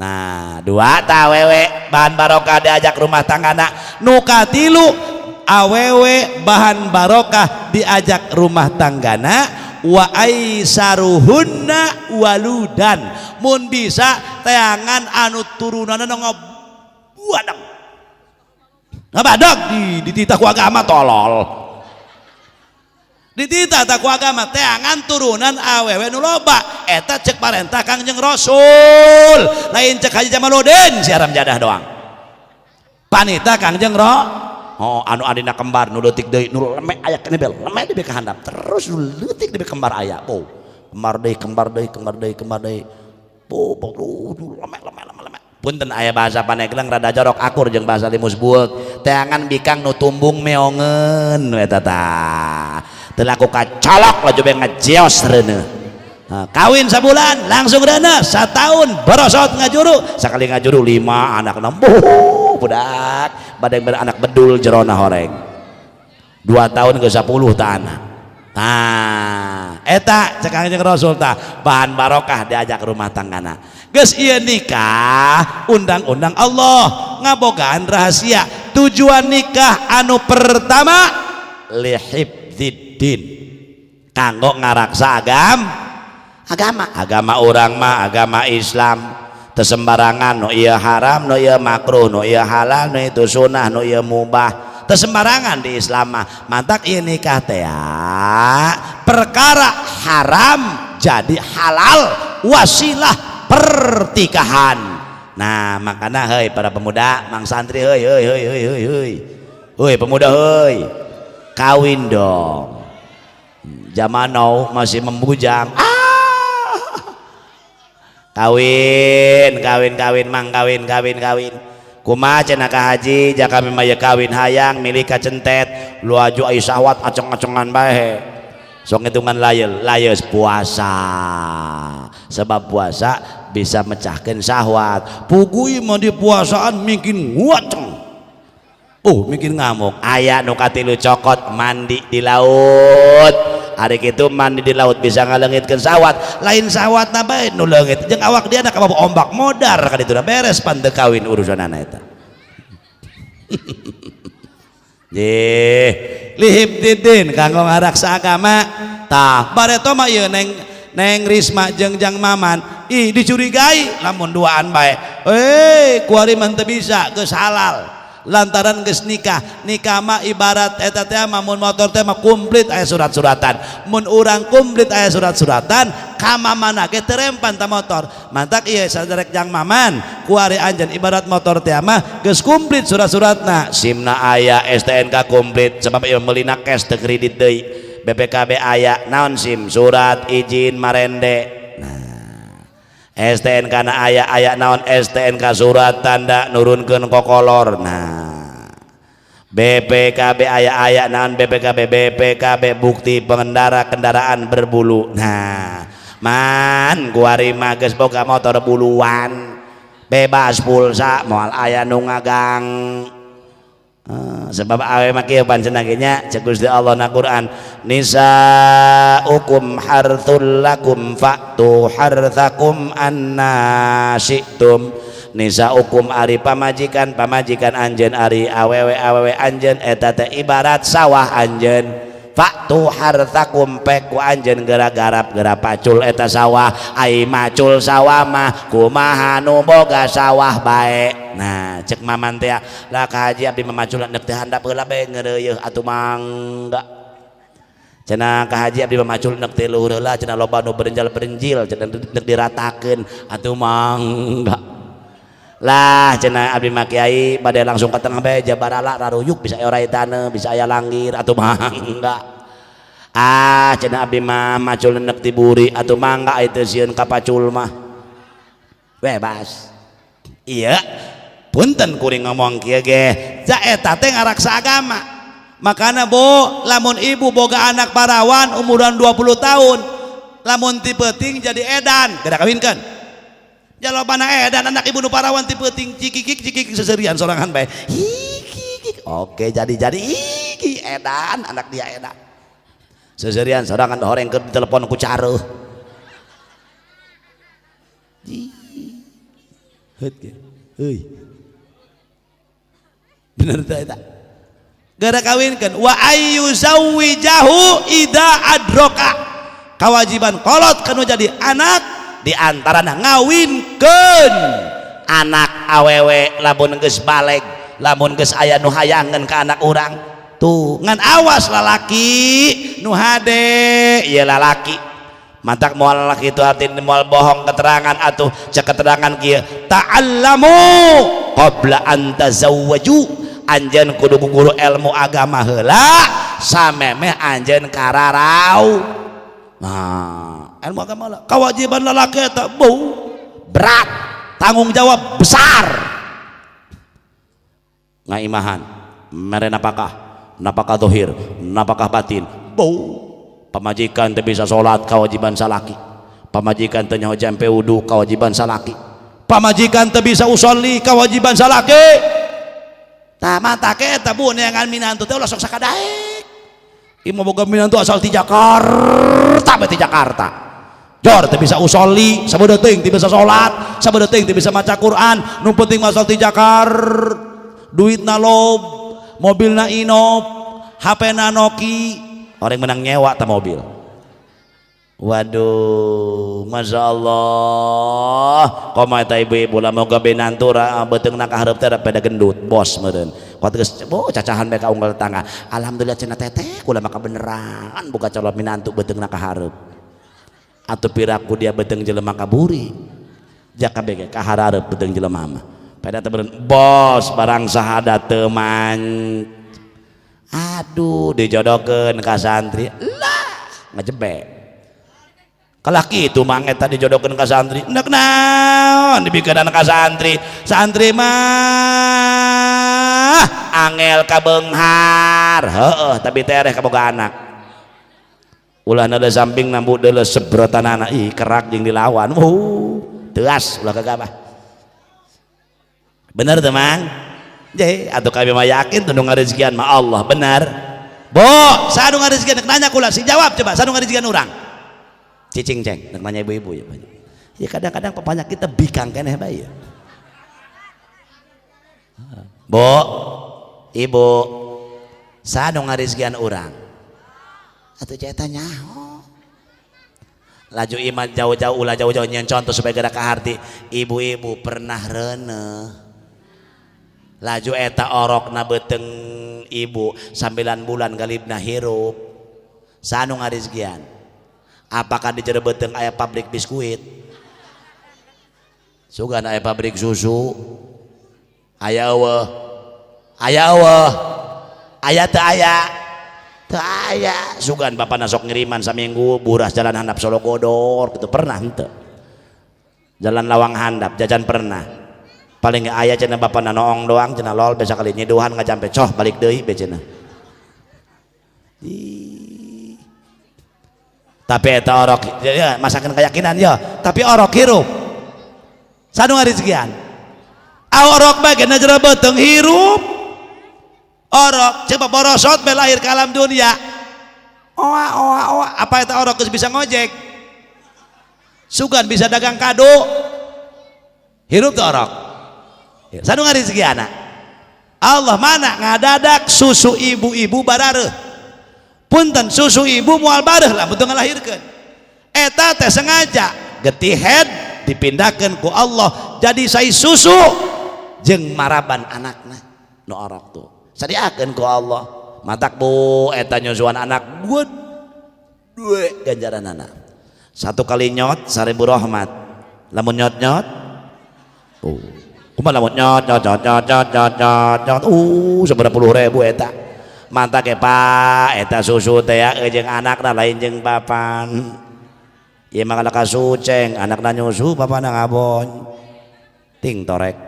Nah dua ta awewe bahan barokah diajak rumah tanggana nu katilu awewe bahan barokah diajak rumah tanggana wa aisaruhunna waludan mun bisa teangan anu turunanna ngabadag ngabadag di dititah ku agama tolol dititah ku agama teangan turunan awewe nu loba eta cek parentah Kangjeng Rasul lain cek Haji Jamaluddin si haram jadah doang panita Kangjeng Ro oh anu adina kembar nu leutik deui nu lemek aya keneh bel lemek deui ka handap terus nu leutik deui kembar aya oh kembar deui kembar deui kembar deui kembar deui oh lemek lemek lemek lemek punten aya bahasa Paneglang rada jorok akur jeung bahasa Limus Bueuk teangan bikang nu tumbung meongeun eta tah teu laku kacolok laju be ngajeos reuneuh. Kawin sabulan langsung reuneuh satahun borosot ngajuru sakali ngajuru 5 anak 6 budak badeng beranak bedul jerona horeng 2 tahun ke 10 ta anak tah eta cek Kangjeng Rasul tah bahan barokah diajak rumah tanggana geus ieu nikah undang-undang Allah ngabogaan rahasia tujuan nikah anu pertama lihibdiddin kanggo ngaraksa agama agama urang mah agama Islam teu sembarangan nu ieu haram nu ieu makruh nu ieu halal nu itu sunnah nu ieu mubah teu sembarangan di Islam mah mantak ieu nikah teh perkara haram jadi halal wasilah pertikahan. Nah makanya hei para pemuda mang santri hei hei hei hei hei hei hei pemuda hei kawin dong zaman now masih membujang kawin kawin kawin mang kawin kawin kawin kumaha cenah ka haji jaka mah ye kawin hayang milik kacentet lu aju ai syahwat aceng-acengan bae sok ngitungan layes puasa sebab puasa bisa mecahkan syahwat pugui mah di puasaan mungkin nguaceng mungkin ngamuk aya nu katilu cokot mandi di laut hari kitu mandi di laut bisa ngalengitkeun syahwat lain syahwatna bae nu leungit jeung awak dia ka ombak modar ka ditu beres pan teu kawin urusanana eta. Jih, lihibdidin kanggo ngaraksa agama. Tah, bareto mah ieu Neng Neng Risma jeung Jang Maman, ih, dicurigai lamun duaan bae. Eh, kuari mah teu bisa, geus halal. Lantaran geus nikah. Nikah mah ibarat eta teh mah mun motor teh mah komplit aya surat-suratan. Mun urang komplit aya surat-suratan, ka mana ge terempan ta motor. Mantak ieu saderek Jang Maman, kuari anjeun ibarat motor teh mah geus komplit surat-suratna. SIM-na aya, STNK komplit, sebab ieu meulina cash, teu kredit deui. BPKB aya, naon SIM? Surat izin marende. Nah, STNK na aya, aya naon STNK? Surat tanda nurunkeun kokolor. Nah, BPKB aya, aya naon BPKB? BPKB bukti pengendara kendaraan berbulu. Nah, man, kuari mah geus boga motor buluan, bebas pulsa, moal aya nu ngagang. Sebab awe mah kieu pan cenah ge nya, cek Gusti Allah na Quran, nisaukum harthul lakum fa'tu harthakum anna syi'tum. Nisaukum ari pamajikan pamajikan anjeun, ari awewe awewe anjeun, eta teh ibarat sawah anjeun. Fa'tu harthakum, pek ku anjeun geura garap, geura pacul eta sawah. Ai macul sawah mah kumaha nu boga sawah bae? Nah, cek Maman teh lah, ka haji, abdi mah macul neuk teh handap heula bae, ngeureuyeuh atuh mangga. Cenah ka haji, abdi mah macul neuk teh luhur heula cenah, loba nu berenjal-berenjil cenah, neuk diratakeun atuh mangga. Lah, cenah abdi mah kiai bade langsung ka tengah bae, jabarala raruyuk, bisa aya oray taneuh, bisa aya langgir, atuh mangga. Ah, cenah abdi mah macul neuk ti buri, atuh mangga, itu sieun ka pacul mah bebas. Iya, punten kuring ngomong kieu ge, ja eta teh ngaraksa agama. Makana Bu, lamun ibu boga anak parawan umuran 20 tahun, lamun ti peuting jadi edan, geura kawinkeun. Jalobana edan anak ibu nu parawan ti peuting, cikikik cikikik, seserian sorangan bae, hikik. Oke, jadi iki edan anak dia, edan seserian sorangan, horeng keur telepon ku caruh. Heut ge heuy, bener teh eta, gara kawinkeun. Wa ayyuzawwijahu idza adroka, kewajiban kolot kanu jadi anak di antarana ngawinkeun anak awewe lamun geus baleg, lamun geus aya nu hayangeun ka anak urang tuh. Ngan awas lalaki nu hade ieu, lalaki mantak moal lalaki itu arti moal bohong keterangan atuh. Cek keterangan kieu, ta'allamu qabla an tazawwaju, anjeun kudu guru ilmu agama heula samemeh anjeun kararau. Nah, ilmu agama lah kewajiban lalaki eta, bu, berat, tanggung jawab besar, ngaimahan, mere napakah, napakah dohir, napakah batin. Bu, pamajikan teu bisa salat, kewajiban salaki. Pamajikan teu nyaho jampe wudu, kewajiban salaki. Pamajikan teu bisa usolli, kewajiban salaki. Tah, mata eta, Bu, neangan minantu teh ulah sok sakadaek. Ieu mah boga minantu asal ti Jakarta bae, ti Jakarta jor teu bisa usolli, sabodo teuing teu bisa salat, sabodo teuing teu bisa maca Quran, nu penting asal ti Jakarta, duitna lob, mobilna Innova, HP na Nokia, orang menang nyewa ta mobil. Waduh, Masya Allah. Koma eta ibu-ibu lah, moga minantu beuteungna ka hareup teh pada gendut, bos meureun. Kuat geus, oh, cacahan bae ka unggal tetangga. Alhamdulillah cenah, teteh, kula mah beneran boga calon minantu beuteungna ka hareup. Atuh piraku dia beuteung jelema ka buri. Jaka bege ka hareup beuteung jelema mah. Pada teh bos barang sahada teu man. Aduh, dijodohkeun ka santri. Lah, ngejebek. Kalah kitu mang eta dijodohkeun ka santri. Endek naon dibikeun ka santri? Santri mah angel ka beunghar. Heeh, tapi tereh kaboga anak. Ulah nade samping nambu deuleu sebrotanana, ih, kerak jeung dilawan. Teas ulah kagabah. Bener teu, Mang? Je, atuh kami mah yakin tuh nu ngarezekian mah Allah, benar. Bo, saha nu ngarezekian? Nanya kula, si jawab coba, saha nu ngarezekian urang? Cicing ceng, nek nanya ibu-ibu ya banyak. Ya kadang-kadang papanya kita bikang keneh bae ya. Bo, ibu, Saha nu ngarizkian urang? Atuh eta nyaho. Laju iman jauh-jauh, ulah jauh-jauh, nyen contoh supaya gerak ke hati. Ibu-ibu pernah reuneuh, laju eta orokna beuteung ibu 9 bulan galibna hirup. Saha nu ngarizkian? Apakah di jero beuteung aya pabrik biskuit? Sugan aya pabrik susu? Aya eueuh? Aya eueuh? Aya teu? Aya teu? Aya. Sugan bapana sok ngiriman saminggu buras jalan handap Solo Godor gitu, pernah henteu? Jalan lawang handap jajan pernah? Paling nggak aya cenah, bapana noong doang cenah, lol biasa kali nyiduhan nggak sampai coh balik deui be cenah. Ih. Tapi eta orok ya, ya masakan keyakinan ya, tapi orok hirup. Saha nu ngarizkian? Orok bagian jero beuteung hirup. Orok coba borosot be lahir ke alam dunia, oa oa oa. Apa eta orok geus bisa ngojek? Sugan bisa dagang kado? Hirup tuh orok. Saha nu ngarizkian? Allah. Mana ngadadak susu ibu-ibu barareuh? Punten, susu ibu moal bareuh lah betul ngalahirkeun. Eta teh sengaja getih head dipindahkan ku Allah jadi sai susu jeung maraban anakna nu orok tuh sadiakeun ku Allah. Matak bu, eta nyusuan anak buat dua ganjaran anak. Satu kali nyot 1000 rahmat. Lamun nyot nyot, oh kumaha lamun nyot nyot nyot nyot nyot nyot nyot nyot, seberapa puluh ribu eta. Mantap ke pak, eta susu teh ya jeung anakna, lain jeung papan. Ieu mah kana kasuceng, anakna nyusu, bapana ngabon ting torek.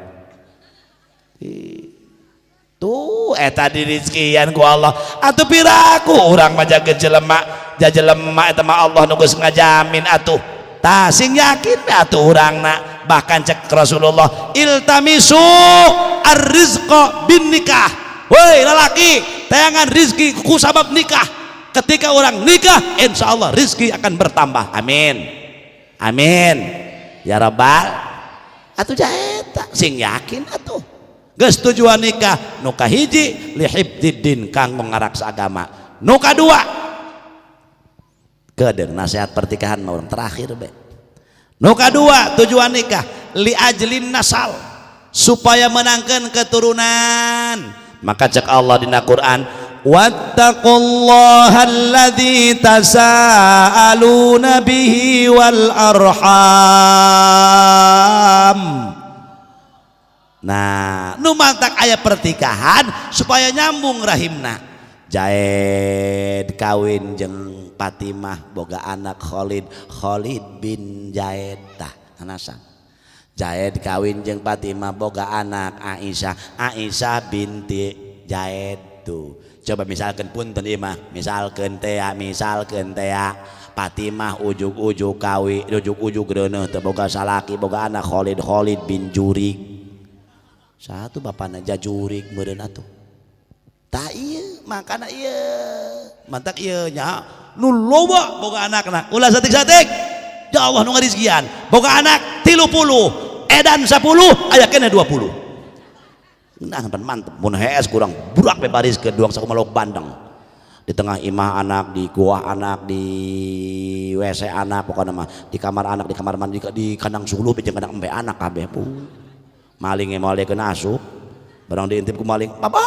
Tuh eta dirizkian ku Allah. Atuh piraku urang mah jaga jelema jelema, eta mah Allah nu geus ngajamin atuh. Tah, sing yakin atuh urangna. Bahkan cek Rasulullah, iltamisu ar-rizqa bin nikah. Woi lalaki, tayangan rizki ku sabab nikah. Ketika orang nikah, insya Allah rizki akan bertambah. Amin amin ya rabbal. Atuh jaeta sing yakin atuh. Geus tujuan nikah nu kahiji lihibdiddin, kanggo ngaraksa agama. Nu kadua, kedeung nasihat pernikahan mah urang terakhir be. Nu kadua tujuan nikah li ajlin nasal, supaya menangkan keturunan. Maka cek Allah dina Quran, wattaqullaha alladzi tasaaluna bihi wal arham. Nah, nu mantak aya pernikahan supaya nyambung rahimna. Zaid kawin jeung Fatimah boga anak Khalid, Khalid bin Zaid. Tah anasan. Zaid kawin jeung Fatimah boga anak Aisyah, Aisyah binti Zaid tuh. Coba misalkan, punten ieu mah, misalkan teh, misalkan teh Fatimah ujug-ujug kawin, ujug-ujug reuneuh teu boga salaki, boga anak Khalid, Khalid bin Jurik. Satu bapana jajurik meureun atuh. Tah ieu makana ieu mantak ieu nya nu loba boga anakna ulah satik-satik. Ya Allah nu ngarizkian, boga anak 30, edan 10, aya keneh 20. Nah, pan mantep mun hees kurang burak be baris ke duang sakumaha lauk bandeng. Di tengah imah anak, di gua anak, di WC anak, pokoknya mah di kamar anak, di kamar mandi, di kandang suluh jeung kandang embe anak kabeh. Maling moal kena asup barang diintip ku maling, "Papa,"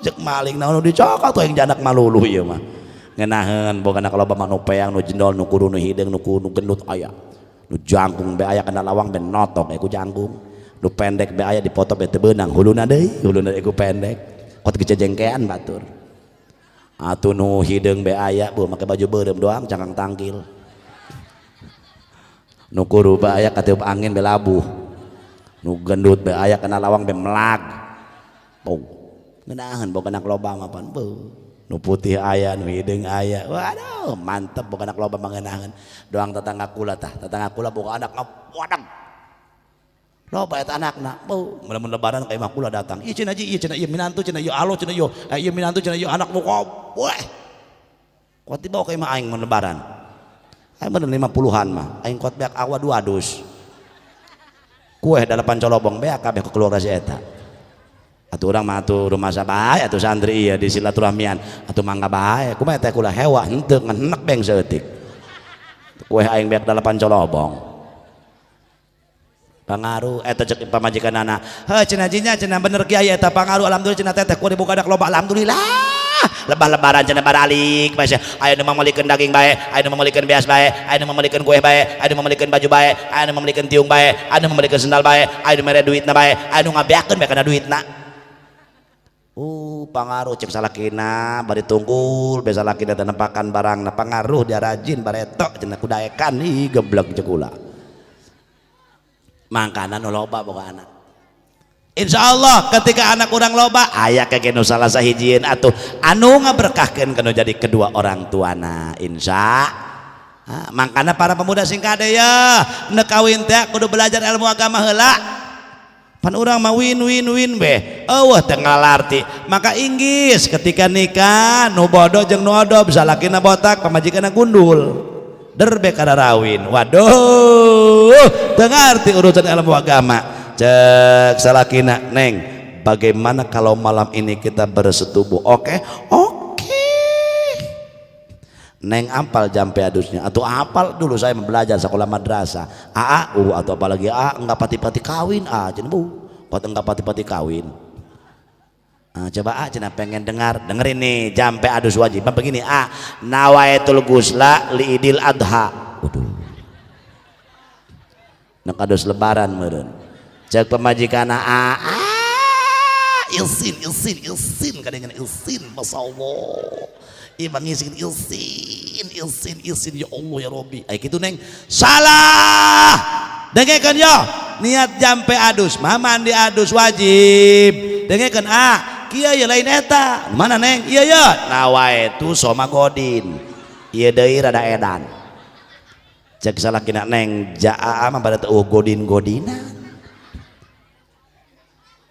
cek maling, "naon dicokot tuh yang janak maluluh?" Ieu mah ngenaheun boga anak loba mah, nu peang, nu jendol, nu kuru, nu hideung, nu nu gendut aya, nu jangkung be aya, kana lawang be notok ku jangkung, nu pendek be aya, dipoto be teu beunang, huluna deui, huluna deui ku pendek kot gejejengkean batur. Atuh nu hideung be aya, bu, make baju beureum doang cangkang tangkil. Nu kuru be aya, katiup angin be labuh. Nu gendut be aya, kana lawang be melag. Oh, ngeunaheun boga anak loba mah pan. Nu putih aya, nu hideung aya, waduh mantep boga anak loba mah ngeunaheun. Doang tetangga kula tah, tetangga kula boga anak ngawadag loba eta anakna. Beuh, mun lebaran ka imah kula datang, ieu cenah, ieu cenah, ieu minantu cenah, ieu alo cenah, ieu ieu minantu cenah, ieu anak muka weh kuat dibawa ka imah aing. Mun lebaran aing bener 50-an mah aing kuat beak awa dua dus kue dalapan colobong beak kabeh ke keluarga si eta. Atuh urang mah atuh rumah bae atuh santri ieu di silaturahmian atuh mangga bae. Kumaha teh kula hewa henteu ngan enek beng saeutik. Kue aing beak dalapan colobong. Pangaruh eta cek pamajikanana. Heuh cenah jinya cenah bener kiai eta pangaruh alhamdulillah cenah teteh ku dibuka dak loba alhamdulillah. Lebah lebaran cenah baralik bae aya nu mamelikeun daging bae, aya nu mamelikeun beas bae, aya nu mamelikeun kue bae, aya nu mamelikeun baju bae, aya nu mamelikeun tiung bae, aya nu mamelikeun sendal bae, aya nu mere duitna bae, aya nu ngabeakeun bae kana duitna. Pangaruh cek salakina bari tunggul bae salakina teh nempakan barangna pangaruh dia rajin bareto cenah kudaekan ih geblek cek kula. Mangkana nu loba boga anak. Insya Allah ketika anak urang loba aya kege nu salah sahijieun atuh anu ngaberkahkeun kanu jadi kedua orang tuana insya. Mangkana para pemuda sing kade ya nek kawin teh kudu belajar ilmu agama heula. Pan urang mah win win win beh eueuh teu ngalarti maka inggis ketika nikah nu bodoh jeung nu odob salakina botak pamajikanna gundul derbe kadarawin waduh teu ngarti urusan ilmu agama. Cek salakina neng bagaimana kalau malam ini kita bersetubuh? Oke oke neng ampal jampe adusnya atau apal dulu saya belajar sekolah madrasah aa atau apalagi a enggak pati-pati kawin a cenah bu pot enggak pati-pati kawin. Nah, coba a cenah pengen dengar dengerin nih jampe adus wajib begini a nawaitul gusla liidil adha. Waduh nek adus lebaran meureun cek pemajikan a ilsin ilsin ilsin kadang ilsin masyaallah imang ngisin ilsin ilsin ilsin ya Allah ya Rabbi ay kitu neng salah dengekeun yo niat jampe adus mah mandi adus wajib dengekeun a kieu ye lain eta mana neng ieu ye nawaitu soma godin ieu deui rada edan cek salakina neng jaa mah pada teu godin-godinan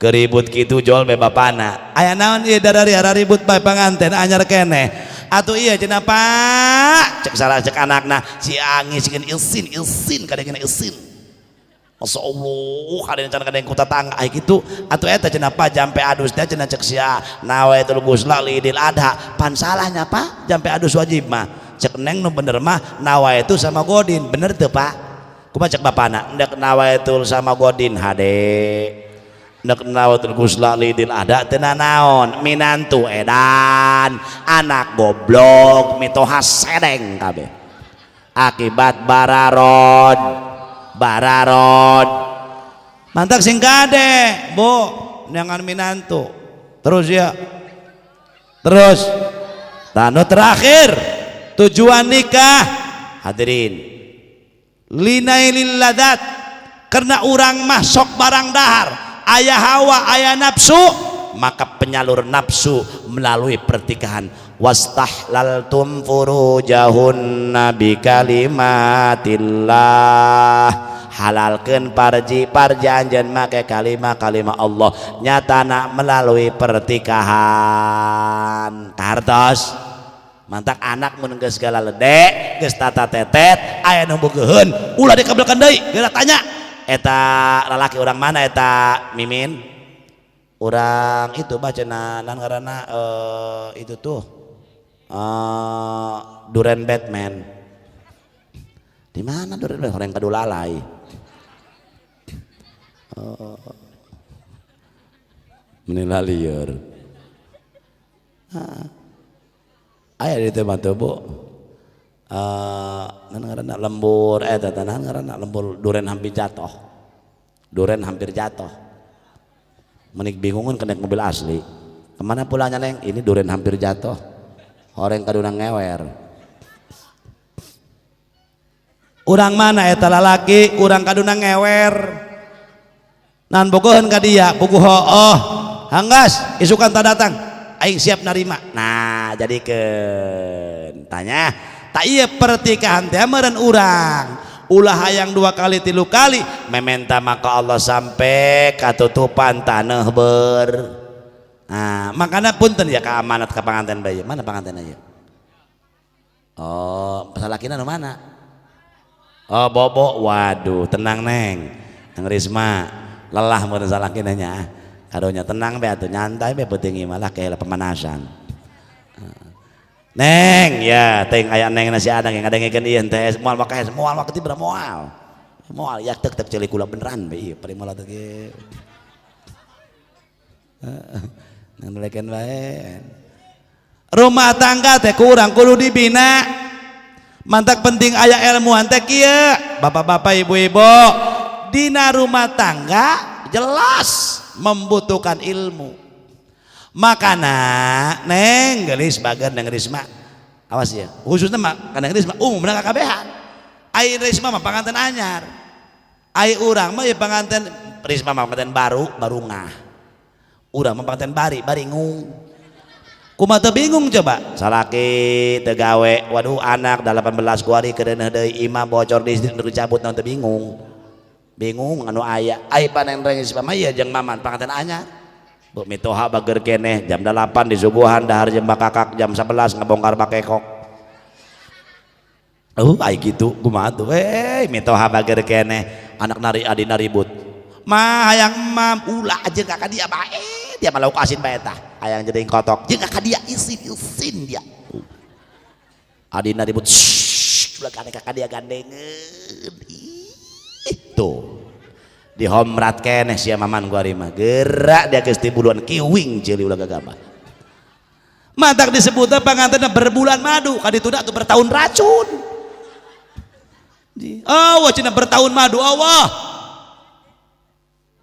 keribut kitu jol be bapana aya naon ieu darari ribut bae panganten anyar keneh atuh ieu cenah Pak cek salah cek anakna si angiskeun ilsin ilsin kadengena ilsin masyaallah kadeng can kadeng ku tatangga aya kitu atuh eta cenah Pak jampe adus teh cenah cek sia nawaitul gusla lidil adha pan salahnya Pak jampe adus wajib mah cek neng nu bener mah nawaitu sama godin bener teu Pak kumaha cek bapana ndek nawaitul sama godin hade nek nawatul gusla lidil ada teu naon minantu edan anak goblok mitoha sedeng kabeh akibat bararod bararod mantak sing kade bu jangan minantu terus ya terus tanu terakhir tujuan nikah hadirin linailil ladat karena urang mah sok barang dahar ayah hawa ayah nafsu maka penyalur nafsu melalui pertikahan wastahlaltum furujahunna bikalimatillah halalkeun parji parji anjeun make kalimat-kalimat Allah nyatana melalui pertikahan kartos mantak anak mun geus segala ledek geus tata tetet aya nu bogoheun ulah dikabelkeun deui geura tanya eta lalaki orang mana eta mimin orang itu baca nan karena itu tuh duren Batman di mana duren Batman orang kadulalai menila liar aya di tempat tuh bu nan karena lembur eta tanah karena lembur duren hampir jatuh duren hampir jatuh menik bingungan kena mobil asli kemana pulangnya neng ini duren hampir jatuh orang kaduna ngewer urang mana eta lalaki urang kaduna ngewer nan bogoheun ka dia puguh hooh hanggas isukan tak datang aing siap narima nah jadikeun tanya tak iya pertikahan teh meureun urang ulah hayang dua kali tilu kali mementa maka Allah sampai katutupan tanah ber nah makanya punten ya ke amanat ke panganten bae mana panganten aja oh salakina nu mana oh bobo waduh tenang neng neng Risma lelah meureun salakina nya Karunya tenang be atuh, nyantai be, peuting malah kayak pemanasan. Neng ya, teng aya neng nasi ada yang ngadengekeun ieu teh moal maka moal waktu tibra moal. Moal ya tek tek ceuli kula beneran be ieu paling moal teh ge. Nang nelekeun bae. Rumah tangga teh kurang kudu dibina. Mantak penting aya ilmuan teh kieu. Bapak-bapak, ibu-ibu, dina rumah tangga jelas membutuhkan ilmu. Makana neng gelis bager, neng Risma, awas ya, khususnya mah ka neng Risma, umumna kakabehan. Ai Risma mah panganten anyar, ai urang mah ya panganten, Risma mah panganten baru, barungah, urang mah panganten bari, baringung. Kumaha teu bingung coba? Salaki teu gawe, waduh, anak 18 kuari kedeuneuh deui, imah bocor di dicabut, naon teu bingung? Bingung anu aya. Ai paneng Risma mah ieu jeung Maman panganten anyar. Bu mitoha bager keneh, jam 8 disuguhan dahar jeung bakakak, jam 11 ngebongkar bakekok. Oh, ai kitu kumaha tuh? Eh, mitoha bager keneh, anak nari adina ribut. Ma hayang emam ulah aja kakak dia bae, dia mah lauk asin bae tah. Hayang jadi kotok jeung kakak dia, isin isin dia. Adina ribut, shh, ulah kakak dia gandengeun. Ih, tuh di homrat keneh sia Maman gua mah gerak dia geus tibuluan kiwing ceuli ulah gagabah. Matak disebutnya pangantenna berbulan madu, kadituna tuh bertahun racun. Oh, cenah bertahun madu Allah.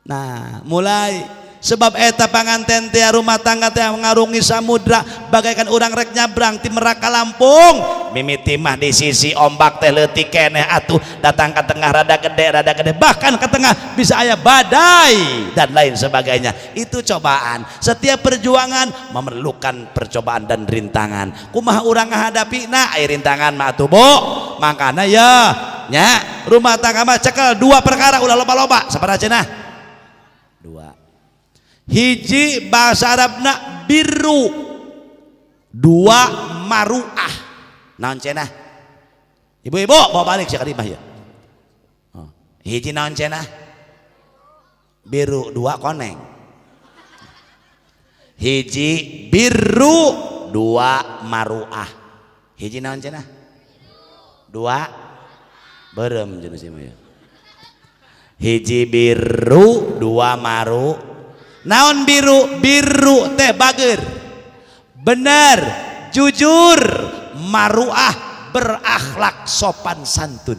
Nah, mulai sebab eta panganten teh rumah tangga teh ngarungi samudra bagaikan urang rek nyabrang ti Merak ka Lampung. Mimiti mah di sisi ombak teh leutik keneh atuh, datang ke tengah rada gede, rada gede, bahkan ke tengah bisa aya badai dan lain sebagainya. Itu cobaan. Setiap perjuangan memerlukan percobaan dan rintangan. Kumaha urang ngahadapi? Nah, ai rintangan mah atuh, Bu. Makana ya nya rumah tangga mah cekel dua perkara, ulah loba-loba. Sabaraha cenah? Dua. Hiji bahasa Arabna biru, dua maruah. Naon cenah? Ibu-ibu bawa balik sia mah ya. Oh. Hiji naon cenah? Biru, dua koneng. Hiji biru, dua maruah. Hiji naon cenah? Dua berem jenis mah ya. Hiji biru, dua maru. Naon biru? Biru teh bager, bener, jujur, maruah berakhlak sopan santun.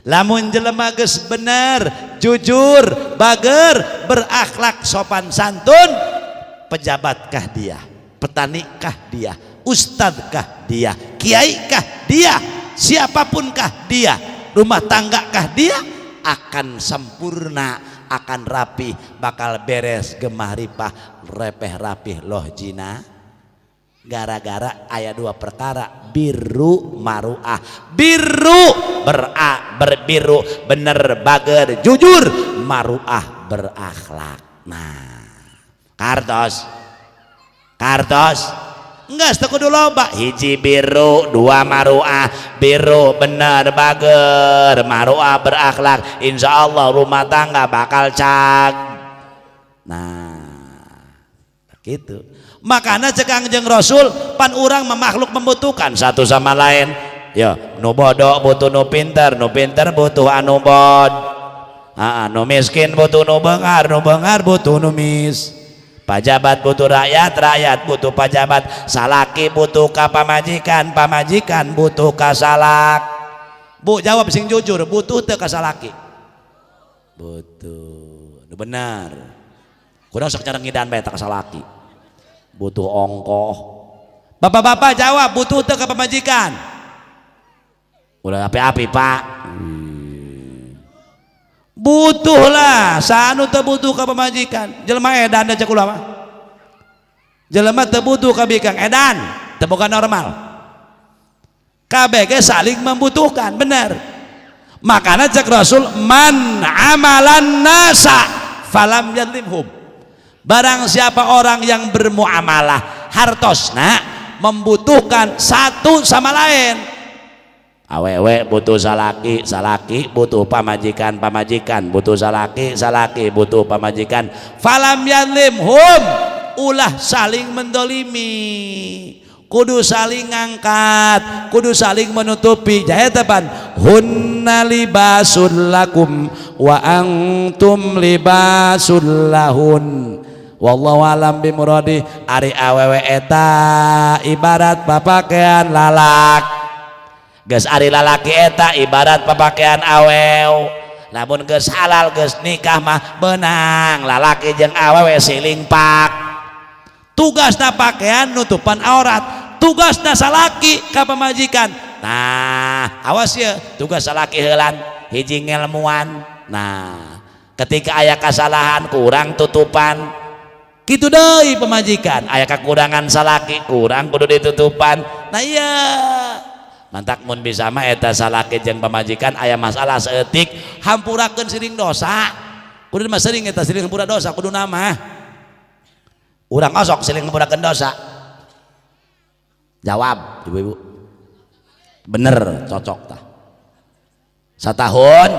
Lamun jelema geus bener, jujur, bager, berakhlak sopan santun, pejabatkah dia, petanikah dia, ustadkah dia, kiaikah dia, siapapunkah dia, rumah tanggakah dia, akan sempurna, akan rapi, bakal beres, gemah ripah repeh rapih loh jina, gara-gara ayat dua perkara, biru maruah. Biru bera berbiru bener, bager, jujur, maruah berakhlak. Nah, kartos kartos enggak kudu loba. Hiji biru, dua maruah. Biru bener, bager, maruah berakhlak, insya Allah rumah tangga bakal cag. Nah, gitu. Makanya cek Kangjeng Rasul, pan urang makhluk membutuhkan satu sama lain ya. Nu bodoh butuh nu pinter, nu pinter butuh anu bod, ah, nu miskin butuh nu benghar, nu benghar butuh nu mis, pajabat butuh rakyat, rakyat butuh pajabat, salaki butuh ka pamajikan, pamajikan butuh ka salak. Bu, jawab sing jujur, butuh teu ka salaki? Butuh. Nu benar kurang sok cara ngidan bae ka salaki, butuh ongkoh. Bapak-bapak jawab, butuh teu ka pamajikan? Ulah api-api, Pak. Butuh lah. Sanu teu butuh ka pamajikan? Jelema edan cek ulama, jelema teu butuh ka bikang edan, teu boga normal. KBG saling membutuhkan, benar. Makanya cek Rasul, man amalan nasa falam yadlimhum, barang siapa orang yang bermuamalah hartosna membutuhkan satu sama lain. Awewe butuh salaki, salaki butuh pamajikan, pamajikan butuh salaki, salaki butuh pamajikan. Falam yadlimhum, ulah saling mendolimi, kudu saling ngangkat, kudu saling menutupi. Jaya tepan hunna libasul lakum wa antum libasul lahun. Wallahu alam bimuradi. Ari awewe eta ibarat papakaian lalak, geus ari lalaki eta ibarat papakaian awew. Lamun geus halal, geus nikah mah benang lalaki jeung awewe siling pak. Tugasna pakaian nutupan aurat, tugasna salaki ka pamajikan. Nah, awas ya, tugas salaki heulan hiji ngelmuan. Nah, ketika aya kasalahan kurang tutupan, kitu deui pamajikan aya kekurangan salaki kurang kudu ditutupan. Nah iya, mantak mun bisa mah eta salaki jeung pamajikan aya masalah saeutik hampurakeun siring dosa. Kudu mah sering eta siring hampura dosa, kudu nama urang osok siring hampurakeun dosa. Jawab ibu-ibu, bener cocok tah. Satahun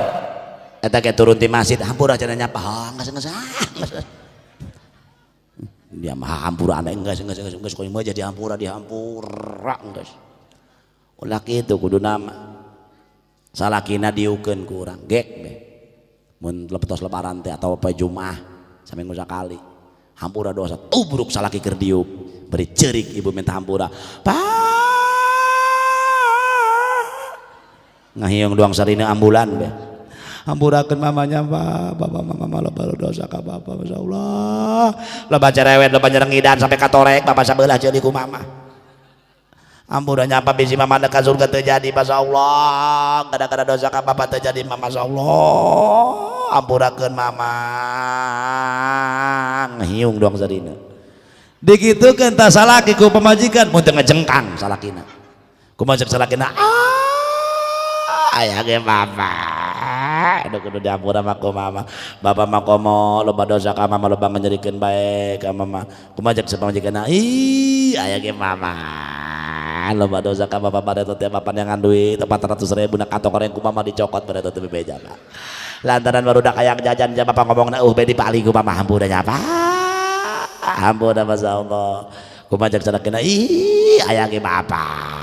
eta ge turun di masjid hampura cenah nyapa, geus geus geus dia mah hampura geus geus geus geus koyo jadi hampura dihampura geus. Ulah kitu, kudu nama salakina diukeun ku urang gek be mun tos lebaran teh atau apa Jumat saminggu sakali hampura dosa tubruk salaki keur diuk beri cerik ibu minta hampura. Pak ngahiung doang sarina ambulan be hampurakeun mamanya pak, bapak mama loba dosa ka bapak, masyaallah loba cerewet loba nyerengidan sampai katorek bapak sabelah ceuli ku mama. Ampura nyapa bisi mama dekat surga terjadi, masyaallah gara-gara dosa ka bapak terjadi mama, masyaallah ampurakeun mama. Ngehiung doang sarina dikitukeun tah salaki ku pamajikan mun teu ngejengkang salakina kumaha cek salakina, ah aya ge bapak aduh kudu diampura mah ku mama, bapak mah komo loba dosa ka mama loba nganyerikeun bae ka mama. Kumaha cek pamajikanna, ih aya ge mama loba dosa ka bapak bareto teh bapak yang duit 400.000 na katok orang ku mama dicokot bareto teh bebeja pak. Lantaran barudak hayang jajan jam bapak ngomongna be dipali ku mama hampura nya pak, hampura masyaallah. Kumaha cek salakina, ih aya ge bapak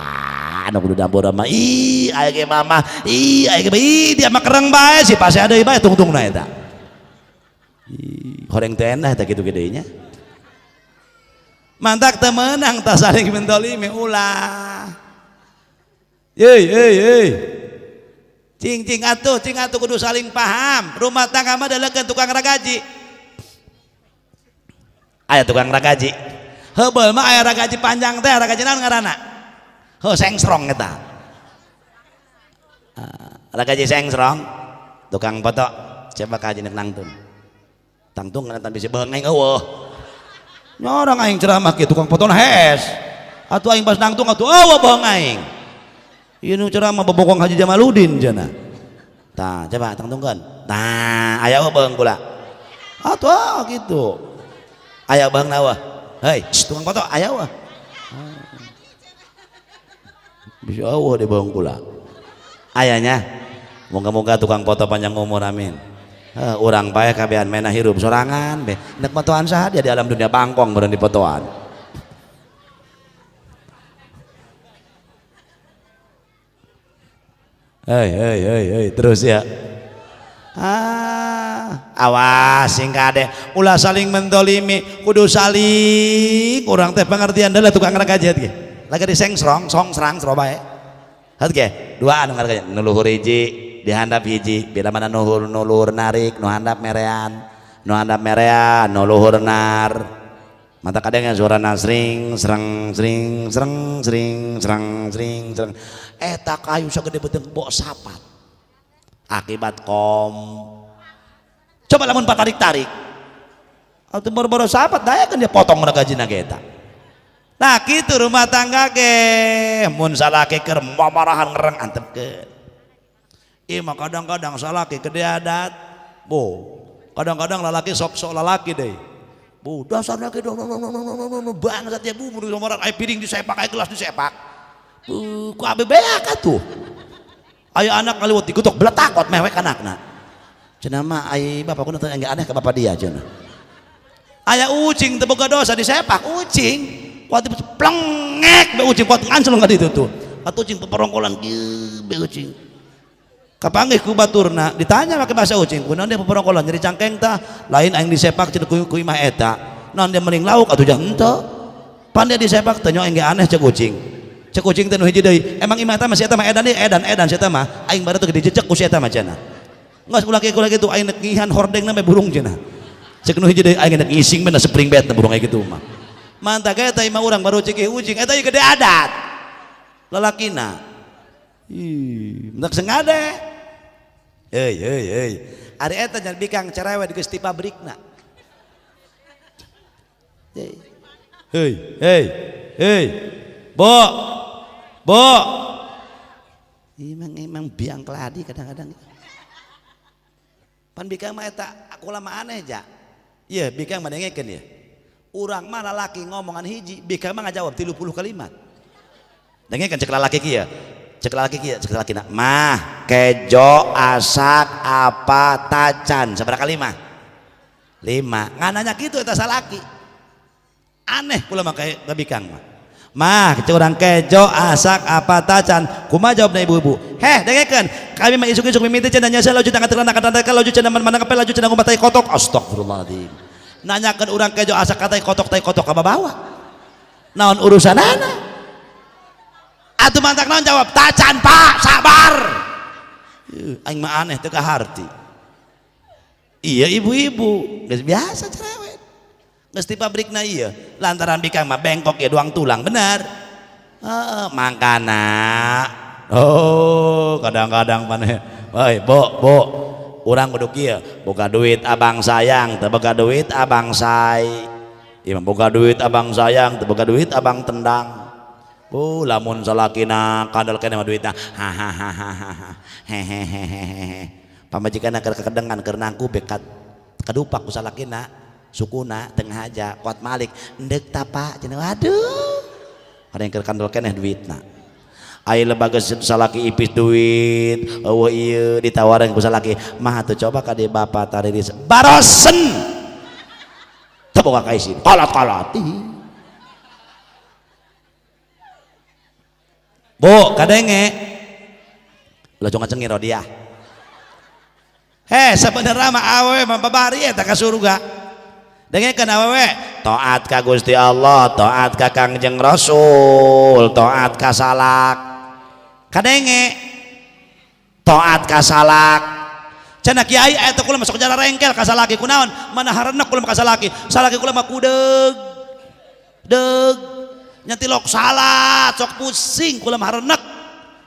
anu kudu diampura mah, ih aya ge mama, ih aya ge ih dia mah kereng bae si pasti ada bae tungtungna eta. Ih horeng teh endah eta kitu gedenya. Mantak teu meunang tah saling mendolimi ulah. Yeuy euy euy. Cing cing atuh kudu saling paham. Rumah tangga mah dalekeun tukang ragaji. Aya tukang ragaji. Heubeul mah aya ragaji panjang teh, ragaji naon ngaranna? Heuh sengsrong eta. Ragaji sengsrong, tukang foto coba kaji nek nangtung. Tangtung kana bisi beung aing eueuh. Nyorang aing ceramah kieu tukang foto hees. Atuh aing pas nangtung atuh eueuh bohong aing. Ieu nu ceramah bobokong Haji Jamaludin cenah. Tah coba tangtungkeun. Tah aya eueuh beung kula. Atuh kitu. Aya beung eueuh. Hei, tukang foto aya eueuh. Bisa eueuh di beung kula. Ayanya moga-moga tukang foto panjang umur amin. Urang pae kabehan mena hirup sorangan be. Nek fotoan saha dia di alam dunia bangkong beureun difotoan. Hei hei hei hei terus ya. Ah, awas sing kade ulah saling mendolimi, kudu saling urang teh pengertian deuleu tukang ragajet ge. Lagi di sengsrong, songsrang sro bae. Hat ge, dua anu ngaragajet, nu luhur hiji dihandap hiji, bila mana nu luhur narik, nu handap merean, nu handap merean, nu luhur nar. Mata kadang yang suara nasring, sereng, sering, sereng, sering, sereng, sering, sereng. Eta kayu sagede beuteung bok sapat. Akibat kom. Coba lamun patarik-tarik. Atuh boro-boro sapat daya kan dia potong ragajina ge eta. Nah kitu rumah tangga ge mun salaki keur mamarahan ngereng antepkeun. Ieu mah kadang-kadang salaki gede adat. Bo, kadang-kadang lalaki sok-sok lalaki deui. Bu, dasarnya ke bangsat ya bu, mun marah aya piring disepak, aya gelas disepak. Bu, ku abe beak atuh. Aya anak ngaliwat digutuk beletak kot mewek anakna. Cenah mah ai bapak ku teh aneh ke bapak dia cenah. Aya ucing teu boga dosa disepak ucing. Kuat plengek be ucing kuat ngancel ka ditu tuh. Atuh ucing peperongkolan kieu be ucing. Kapanggih ku baturna ditanya make bahasa ucing, kunaon dia peperongkolan nyeri cangkeng tah, lain aing disepak cenah ku imah eta. Naon dia meling lauk atuh jangan henteu. Pan dia disepak teh aing ge aneh cek ucing. Cek ucing teh nu hiji deui, emang imah eta mah si eta mah edan deui, edan edan si eta mah aing baru teh dijejek ku si eta mah cenah. Geus ulah kieu ulah kitu aing nek ngihan hordengna mah burung cenah. Cek nu hiji deui aing nek ngising mah spring bed burung aing kitu mah. Mantap eta imah urang baru cek ucing eta ieu gede adat. Lalakina. Ih, mentak sengade. Hei hei hei. Ari eta jan bikang cerewet geus ti pabrikna. Hei. Hei, hei, hei. Bo. Bo. Emang emang biang keladi kadang-kadang. Pan bikang mah eta aku lama aneh ja. Iya, bikang mah dengekeun ya. Urang mah lalaki ngomongan hiji, bikang mah ngajawab 30 kalimat. Dengekeun cek lalaki kieu. Cek lalaki kieu, cek lalaki mah kejo asak apa tacan sabaraha kalimat? 5. Ngananya kitu eta salaki. Aneh kula mah kayak bikang mah. Mah cek urang kejo asak apa tacan, kumaha jawabna ibu-ibu? Heh dengekeun, kami mah isuk-isuk mimiti cenah nyasa laju tangan terana kata laju cenah mana kapel laju cenah ngumatai kotok. Astagfirullahaladzim. Nanyakeun urang kejo asak katai kotok tai kotok ka bawa. Naon urusanana? Atuh mantak naon jawab? Tacan Pak, sabar. Aing mah aneh teu kaharti. Iya ibu-ibu, geus biasa cerewet. Geus di pabrikna ieu, lantaran bikang mah bengkok ya duang tulang, benar. Heeh, mangkana. Oh, kadang-kadang maneh, woi, bo, bo, urang kudu kieu, boga duit abang sayang, teu boga duit abang say. Ieu mah boga duit abang sayang, teu boga duit abang tendang. Bu, lamun salakina kandel keneh mah duitna. Hahaha. Hehehehe. Pamajikanna keur kekedengan keur nangku bekat kadupak ku salakina. Sukuna tengah aja kuat malik endek tapa cenah waduh ada yang keur kandel keneh duitna. Ai lembaga salaki ipis duit eueuh ieu ditawaran ku salaki mah atuh coba ka di bapak tariris barosen teu boga kaisin kalat-kalat. Bu kadenge ulah cong ngacengir dia. Heh sebenarnya mah awewe mah babari eta ka surga. Dengekeun awewe taat ka Gusti Allah, taat ka Kangjeng Rasul, taat ka salak. Kadenge taat ka salak. Cenah kiai eta kula masuk jara rengkel ka salaki kunaon? Mana harenek kula ka salaki. Salaki kula mah kudeug. Deug. Nya tilok salat sok pusing kula mah harenek.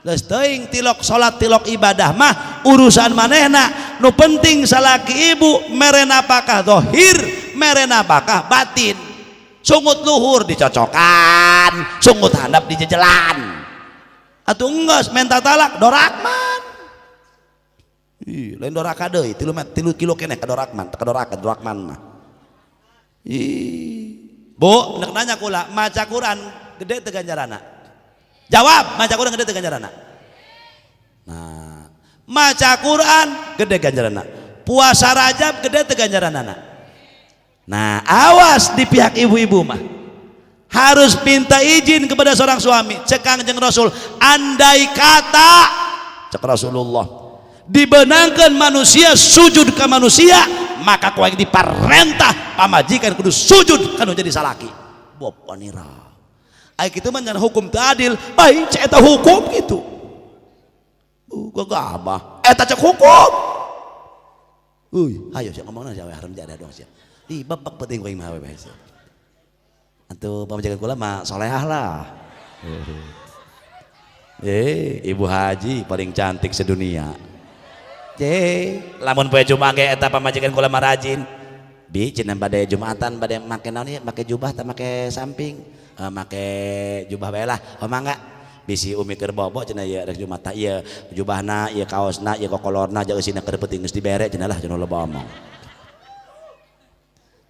Geus teuing tilok salat tilok ibadah mah urusan manehna. Nu penting salaki ibu mere napakah zahir, mere napakah batin. Sungut luhur dicocokan, sungut handap dijejelan. Atuh enggeus menta talak dorakman. Ih, lain doraka deui, 3 kilo keneh ka dorakman, ka doraka dorakman mah. Ih. Bu, nek nanya kula, maca Quran gede teu ganjarana? Jawab, maca Quran gede teu ganjarana? Nah, maca Quran gede ganjarana. Puasa Rajab gede teu ganjaranana? Nah, awas di pihak ibu-ibu mah. Harus minta izin kepada seorang suami. Cek Kangjeng Rasul, andai kata cek Rasulullah dibenangkan manusia sujud ke manusia, maka ku aing diparentah pamajikan kudu sujud kanu jadi salaki. Boponira. Ai kitu mah hukum teu adil, baik cek eta hukum gitu. Gagabah. Eta cek hukum. Uy, ayo sia ngomongna sia haram jadah dong sia. Di babak penting ku aing mah we sia. Atuh pamajikan kula mah solehah lah. Ibu haji paling cantik sedunia. Lamun poe Jumat ge eta pamajikan kula mah rajin. Bi cenah bade Jumatan bade make naon ieu? Make jubah tah make samping? Make jubah bae lah. Oh mangga. Bisi umi keur bobo cenah ieu rek Jumat tah ieu jubahna, ieu kaosna, ieu kokolorna jeung eusina keur penting geus dibere cenah lah cenah loba omong.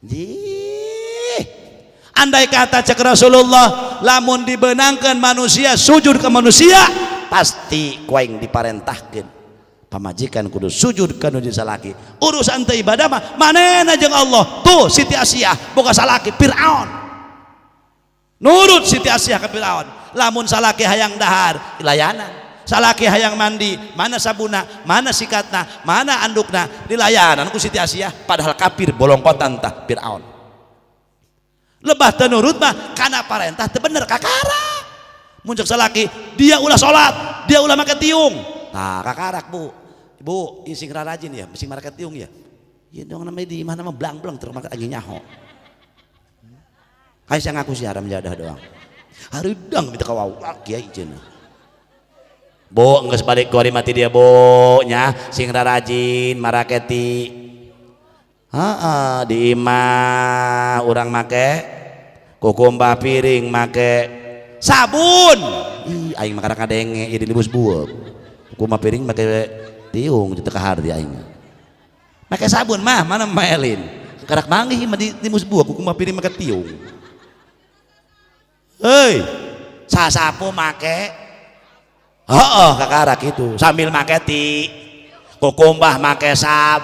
Jih. Andai kata cek Rasulullah lamun dibenangkan manusia sujud ke manusia, Pasti ku aing diparentahkeun pamajikan kudu sujud ka nu salaki. Urusan teu ibadah mah manehna jeung Allah. Tuh Siti Asiah boga salaki Fir'aun, nurut Siti Asiah ke Fir'aun. Lamun salaki hayang dahar, dilayanan. Salaki hayang mandi, mana sabuna, mana sikatna, mana andukna, dilayanan ku Siti Asiah. Padahal kafir bolongkotan tah Fir'aun. Lebah teu nurut mah kana parentah teu bener kakara. Mun cek salaki dia ulah salat, dia ulah make tiung, nah kakarak. Bu, bu, sing rarajin ya, sing make tiung ya. Ya dong, namanya di mana mah blang-blang terus make anjing nyaho. Kayak saya ngaku sih haram jadah doang. Hareudang minta kawau kiai cenah. Bu, geus balik kuari mati dia bu nya, sing rarajin maraketi. Heeh, di imah urang make kukumbah piring make sabun. Ih, aing mah kadenge ieu dilibus bueuk. Kukumbah piring make tiung teu kaharti aing. Make sabun mah mana maelin. Karak manggih mah di bueuk kukumbah piring make tiung. Hei, sasapu make. Heeh, kakarak itu sambil make ti kukumbah make sab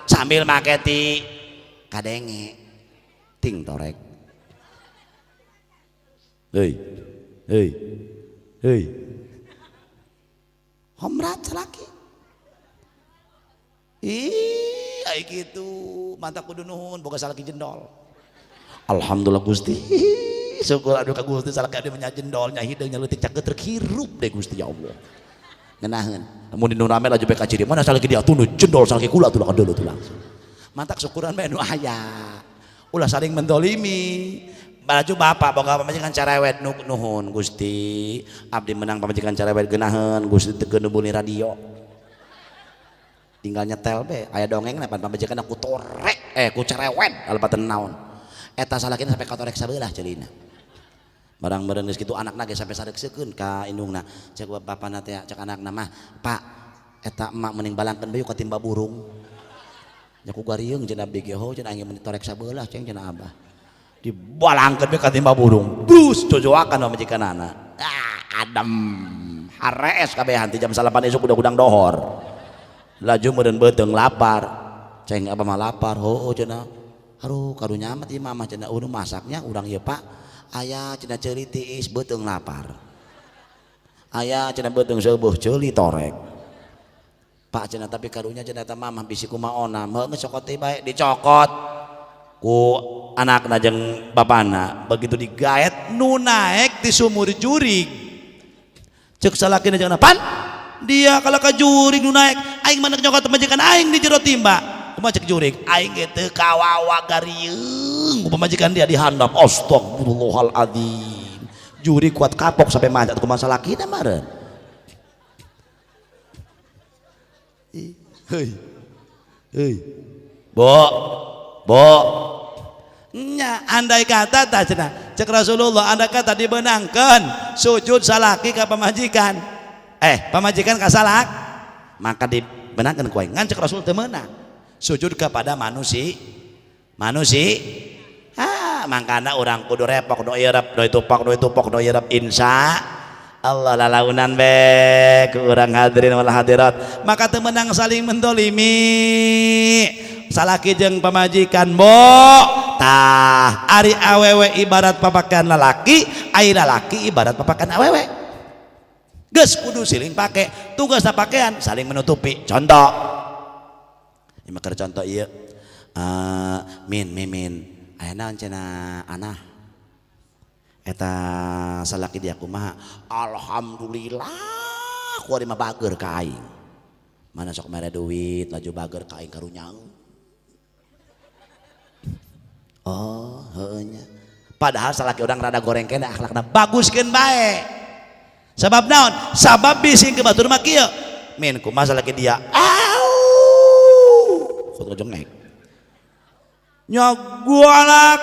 sambil make ti kadenge ting torek. Hei, hei, hei, homrat salaki. Ih, ai kitu mantap, kudu nuhun boga salaki jendol. Alhamdulillah Gusti, syukur aduh ka Gusti, salaki abdi mah jendol nya, hideung nya leutik caket hirup deh Gusti, ya Allah ngeunaheun. Mun di nu rame laju PK ciri mana salaki dia tuh jendol, salaki kula tuh kadeuleut tuh langsung. Mantak syukuran bae nu aya, ulah saling mendolimi. Baju bapak boga pamajikan cerewet, nuhun Gusti abdi menang pamajikan cerewet, geunaheun Gusti teu geuneu radio, tinggal nyetel be aya dongeng. Pan pamajikan aku torek, eh, ku cerewet alepatan naon eta salakina sampai katorek sabelah ceulina. Barang meureun geus kitu anakna ge sampai sareuksekeun ka indungna. Cek bapana teh, cek anakna mah, "Pak, eta emak mending balangkeun bae ka timba burung nya." Ku garieung cenah abdi ge, ho cenah, aing mun torek sabelah ceng cenah abah dibalangkeun bae ka timba burung, brus cojoakan pamajikanana. Ah, adem harees kabehan. Ti jam 9 isuk udah gudang dohor. Laju meureun beuteung lapar, ceng abah mah lapar. Heueuh cenah, aduh karunya amat ieu mamah cenah, udah masaknya urang ieu Pak, aya cenah ceuli tiis beuteung lapar, aya cenah beuteung seubuh ceuli torek Pak cenah, tapi karunya cenah eta mamah bisi kumaha onam. Heuh, geus cokot bae. Dicokot ku anakna jeung bapana, begitu digaet nu naek di sumur jurig. Cek salakina jeung pan dia kalau ka jurig nu naek, aing mah nyokot pamajikan aing di jero timba. Kumaha cek jurig? Aing ge teu kawawa garieung pamajikan dia di handap. Astagfirullahaladzim, jurig kuat kapok sampai manjat. Kumaha salakina maren? Hei, hei, bo, bo nya, andai kata tah cenah cek Rasulullah, andai kata dibenangkan sujud salaki ka pamajikan, eh, pamajikan ka salak, maka dibenangkan ku aing. Ngan cek Rasul teu meunang sujud kepada manusia manusia. Ah, makana urang kudu repok do irep do tupak do tupak do irep, insya Allah lalaunan be ku urang hadirin wal hadirat. Maka teu meunang saling mendolimi salaki jeung pamajikan, bo. Tah, ari awewe ibarat papakan lalaki, ari lalaki ibarat papakan awewe. Geus kudu siling pake, tugasna pakaian saling menutupi. Contoh ini mah contoh ieu, min mimin aya naon cenah anah eta salaki dia kumaha? Alhamdulillah kuari mah bager ka aing, mana sok mere duit, laju bager ka aing karunya. Oh heueuh nya, padahal salaki urang rada goreng kene akhlakna, baguskeun bae. Sabab naon? Sabab bising ke batur mah kieu, min kumaha salaki dia? Au kudu jengek nya, galak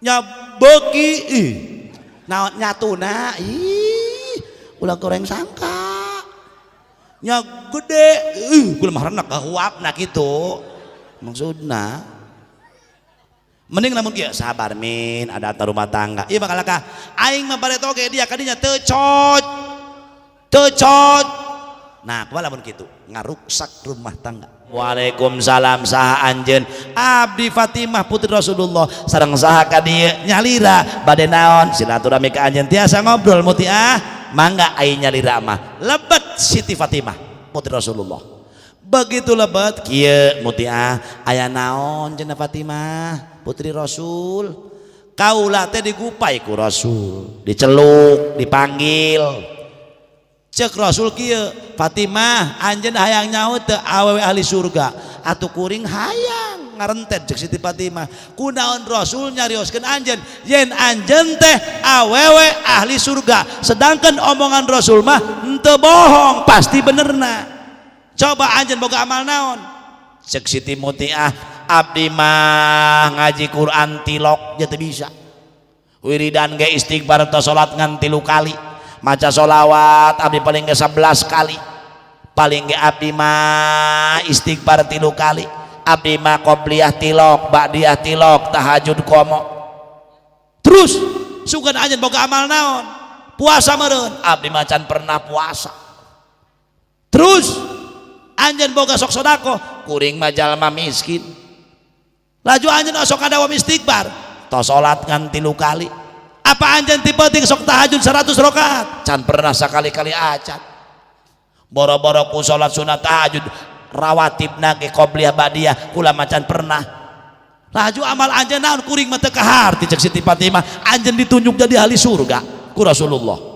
nya, beuki ih naon nyatuna ih ulah goreng sangka nya gede ih kula mah renek kahuapna kitu maksudna. Mending lamun kieu, sabar min, ada rumah tangga ieu bakal ka aing mah bareto ge dia kadinya teu Teu cocok. Nah, kumaha lamun kitu? Ngaruksak rumah tangga. Waalaikumsalam, saha anjeun? Abdi Fatimah, putri Rasulullah. Sareng saha ka dieu? Nyalira. Bade naon? Silaturahmi ka anjeun. Tiasa ngobrol, Mutiah? Mangga, ai nyalira mah. Lebet Siti Fatimah putri Rasulullah. Begitu lebet, kieu, Mutiah, aya naon cenah, Fatimah putri Rasul? Kaula teh digupai ku Rasul, diceluk, dipanggil. Cek Rasul kieu, "Fatimah, anjeun hayang nyaho teu awewe ahli surga?" "Atuh kuring hayang," ngarentet cek Siti Fatimah. "Kunaon Rasul nyarioskeun anjeun yen anjeun teh awewe ahli surga, sedangkan omongan Rasul mah henteu bohong, pasti benerna. Coba anjeun boga amal naon?" Cek Siti Mutiah, "Abdi mah ngaji Quran tilok teu bisa, wiridan ge istighfar atau salat ngan 3 kali, maca sholawat abdi paling ke 11 kali, paling ge abdi mah istighfar 3 kali, abdi mah qobliyah tilok, ba'diyah tilok, tahajud komo." "Terus sugan anjeun boga amal naon? Puasa meureun?" "Abdi mah can pernah puasa." "Terus anjeun boga sok sodako?" "Kuring mah jalma miskin." "Laju anjeun sok kadawam istighfar?" "Tos salat ngan 3 kali." "Apa anjeun ti penting sok tahajud 100 rakaat?" "Can pernah sakali-kali acan. Boro-boro ku salat sunat tahajud, rawatibna ge qobliyah ba'diyah kula macan pernah." "Laju amal anjeun naon?" "Kuring mah teu kaharti," cek Siti Fatimah, "anjeun ditunjuk jadi ahli surga ku Rasulullah."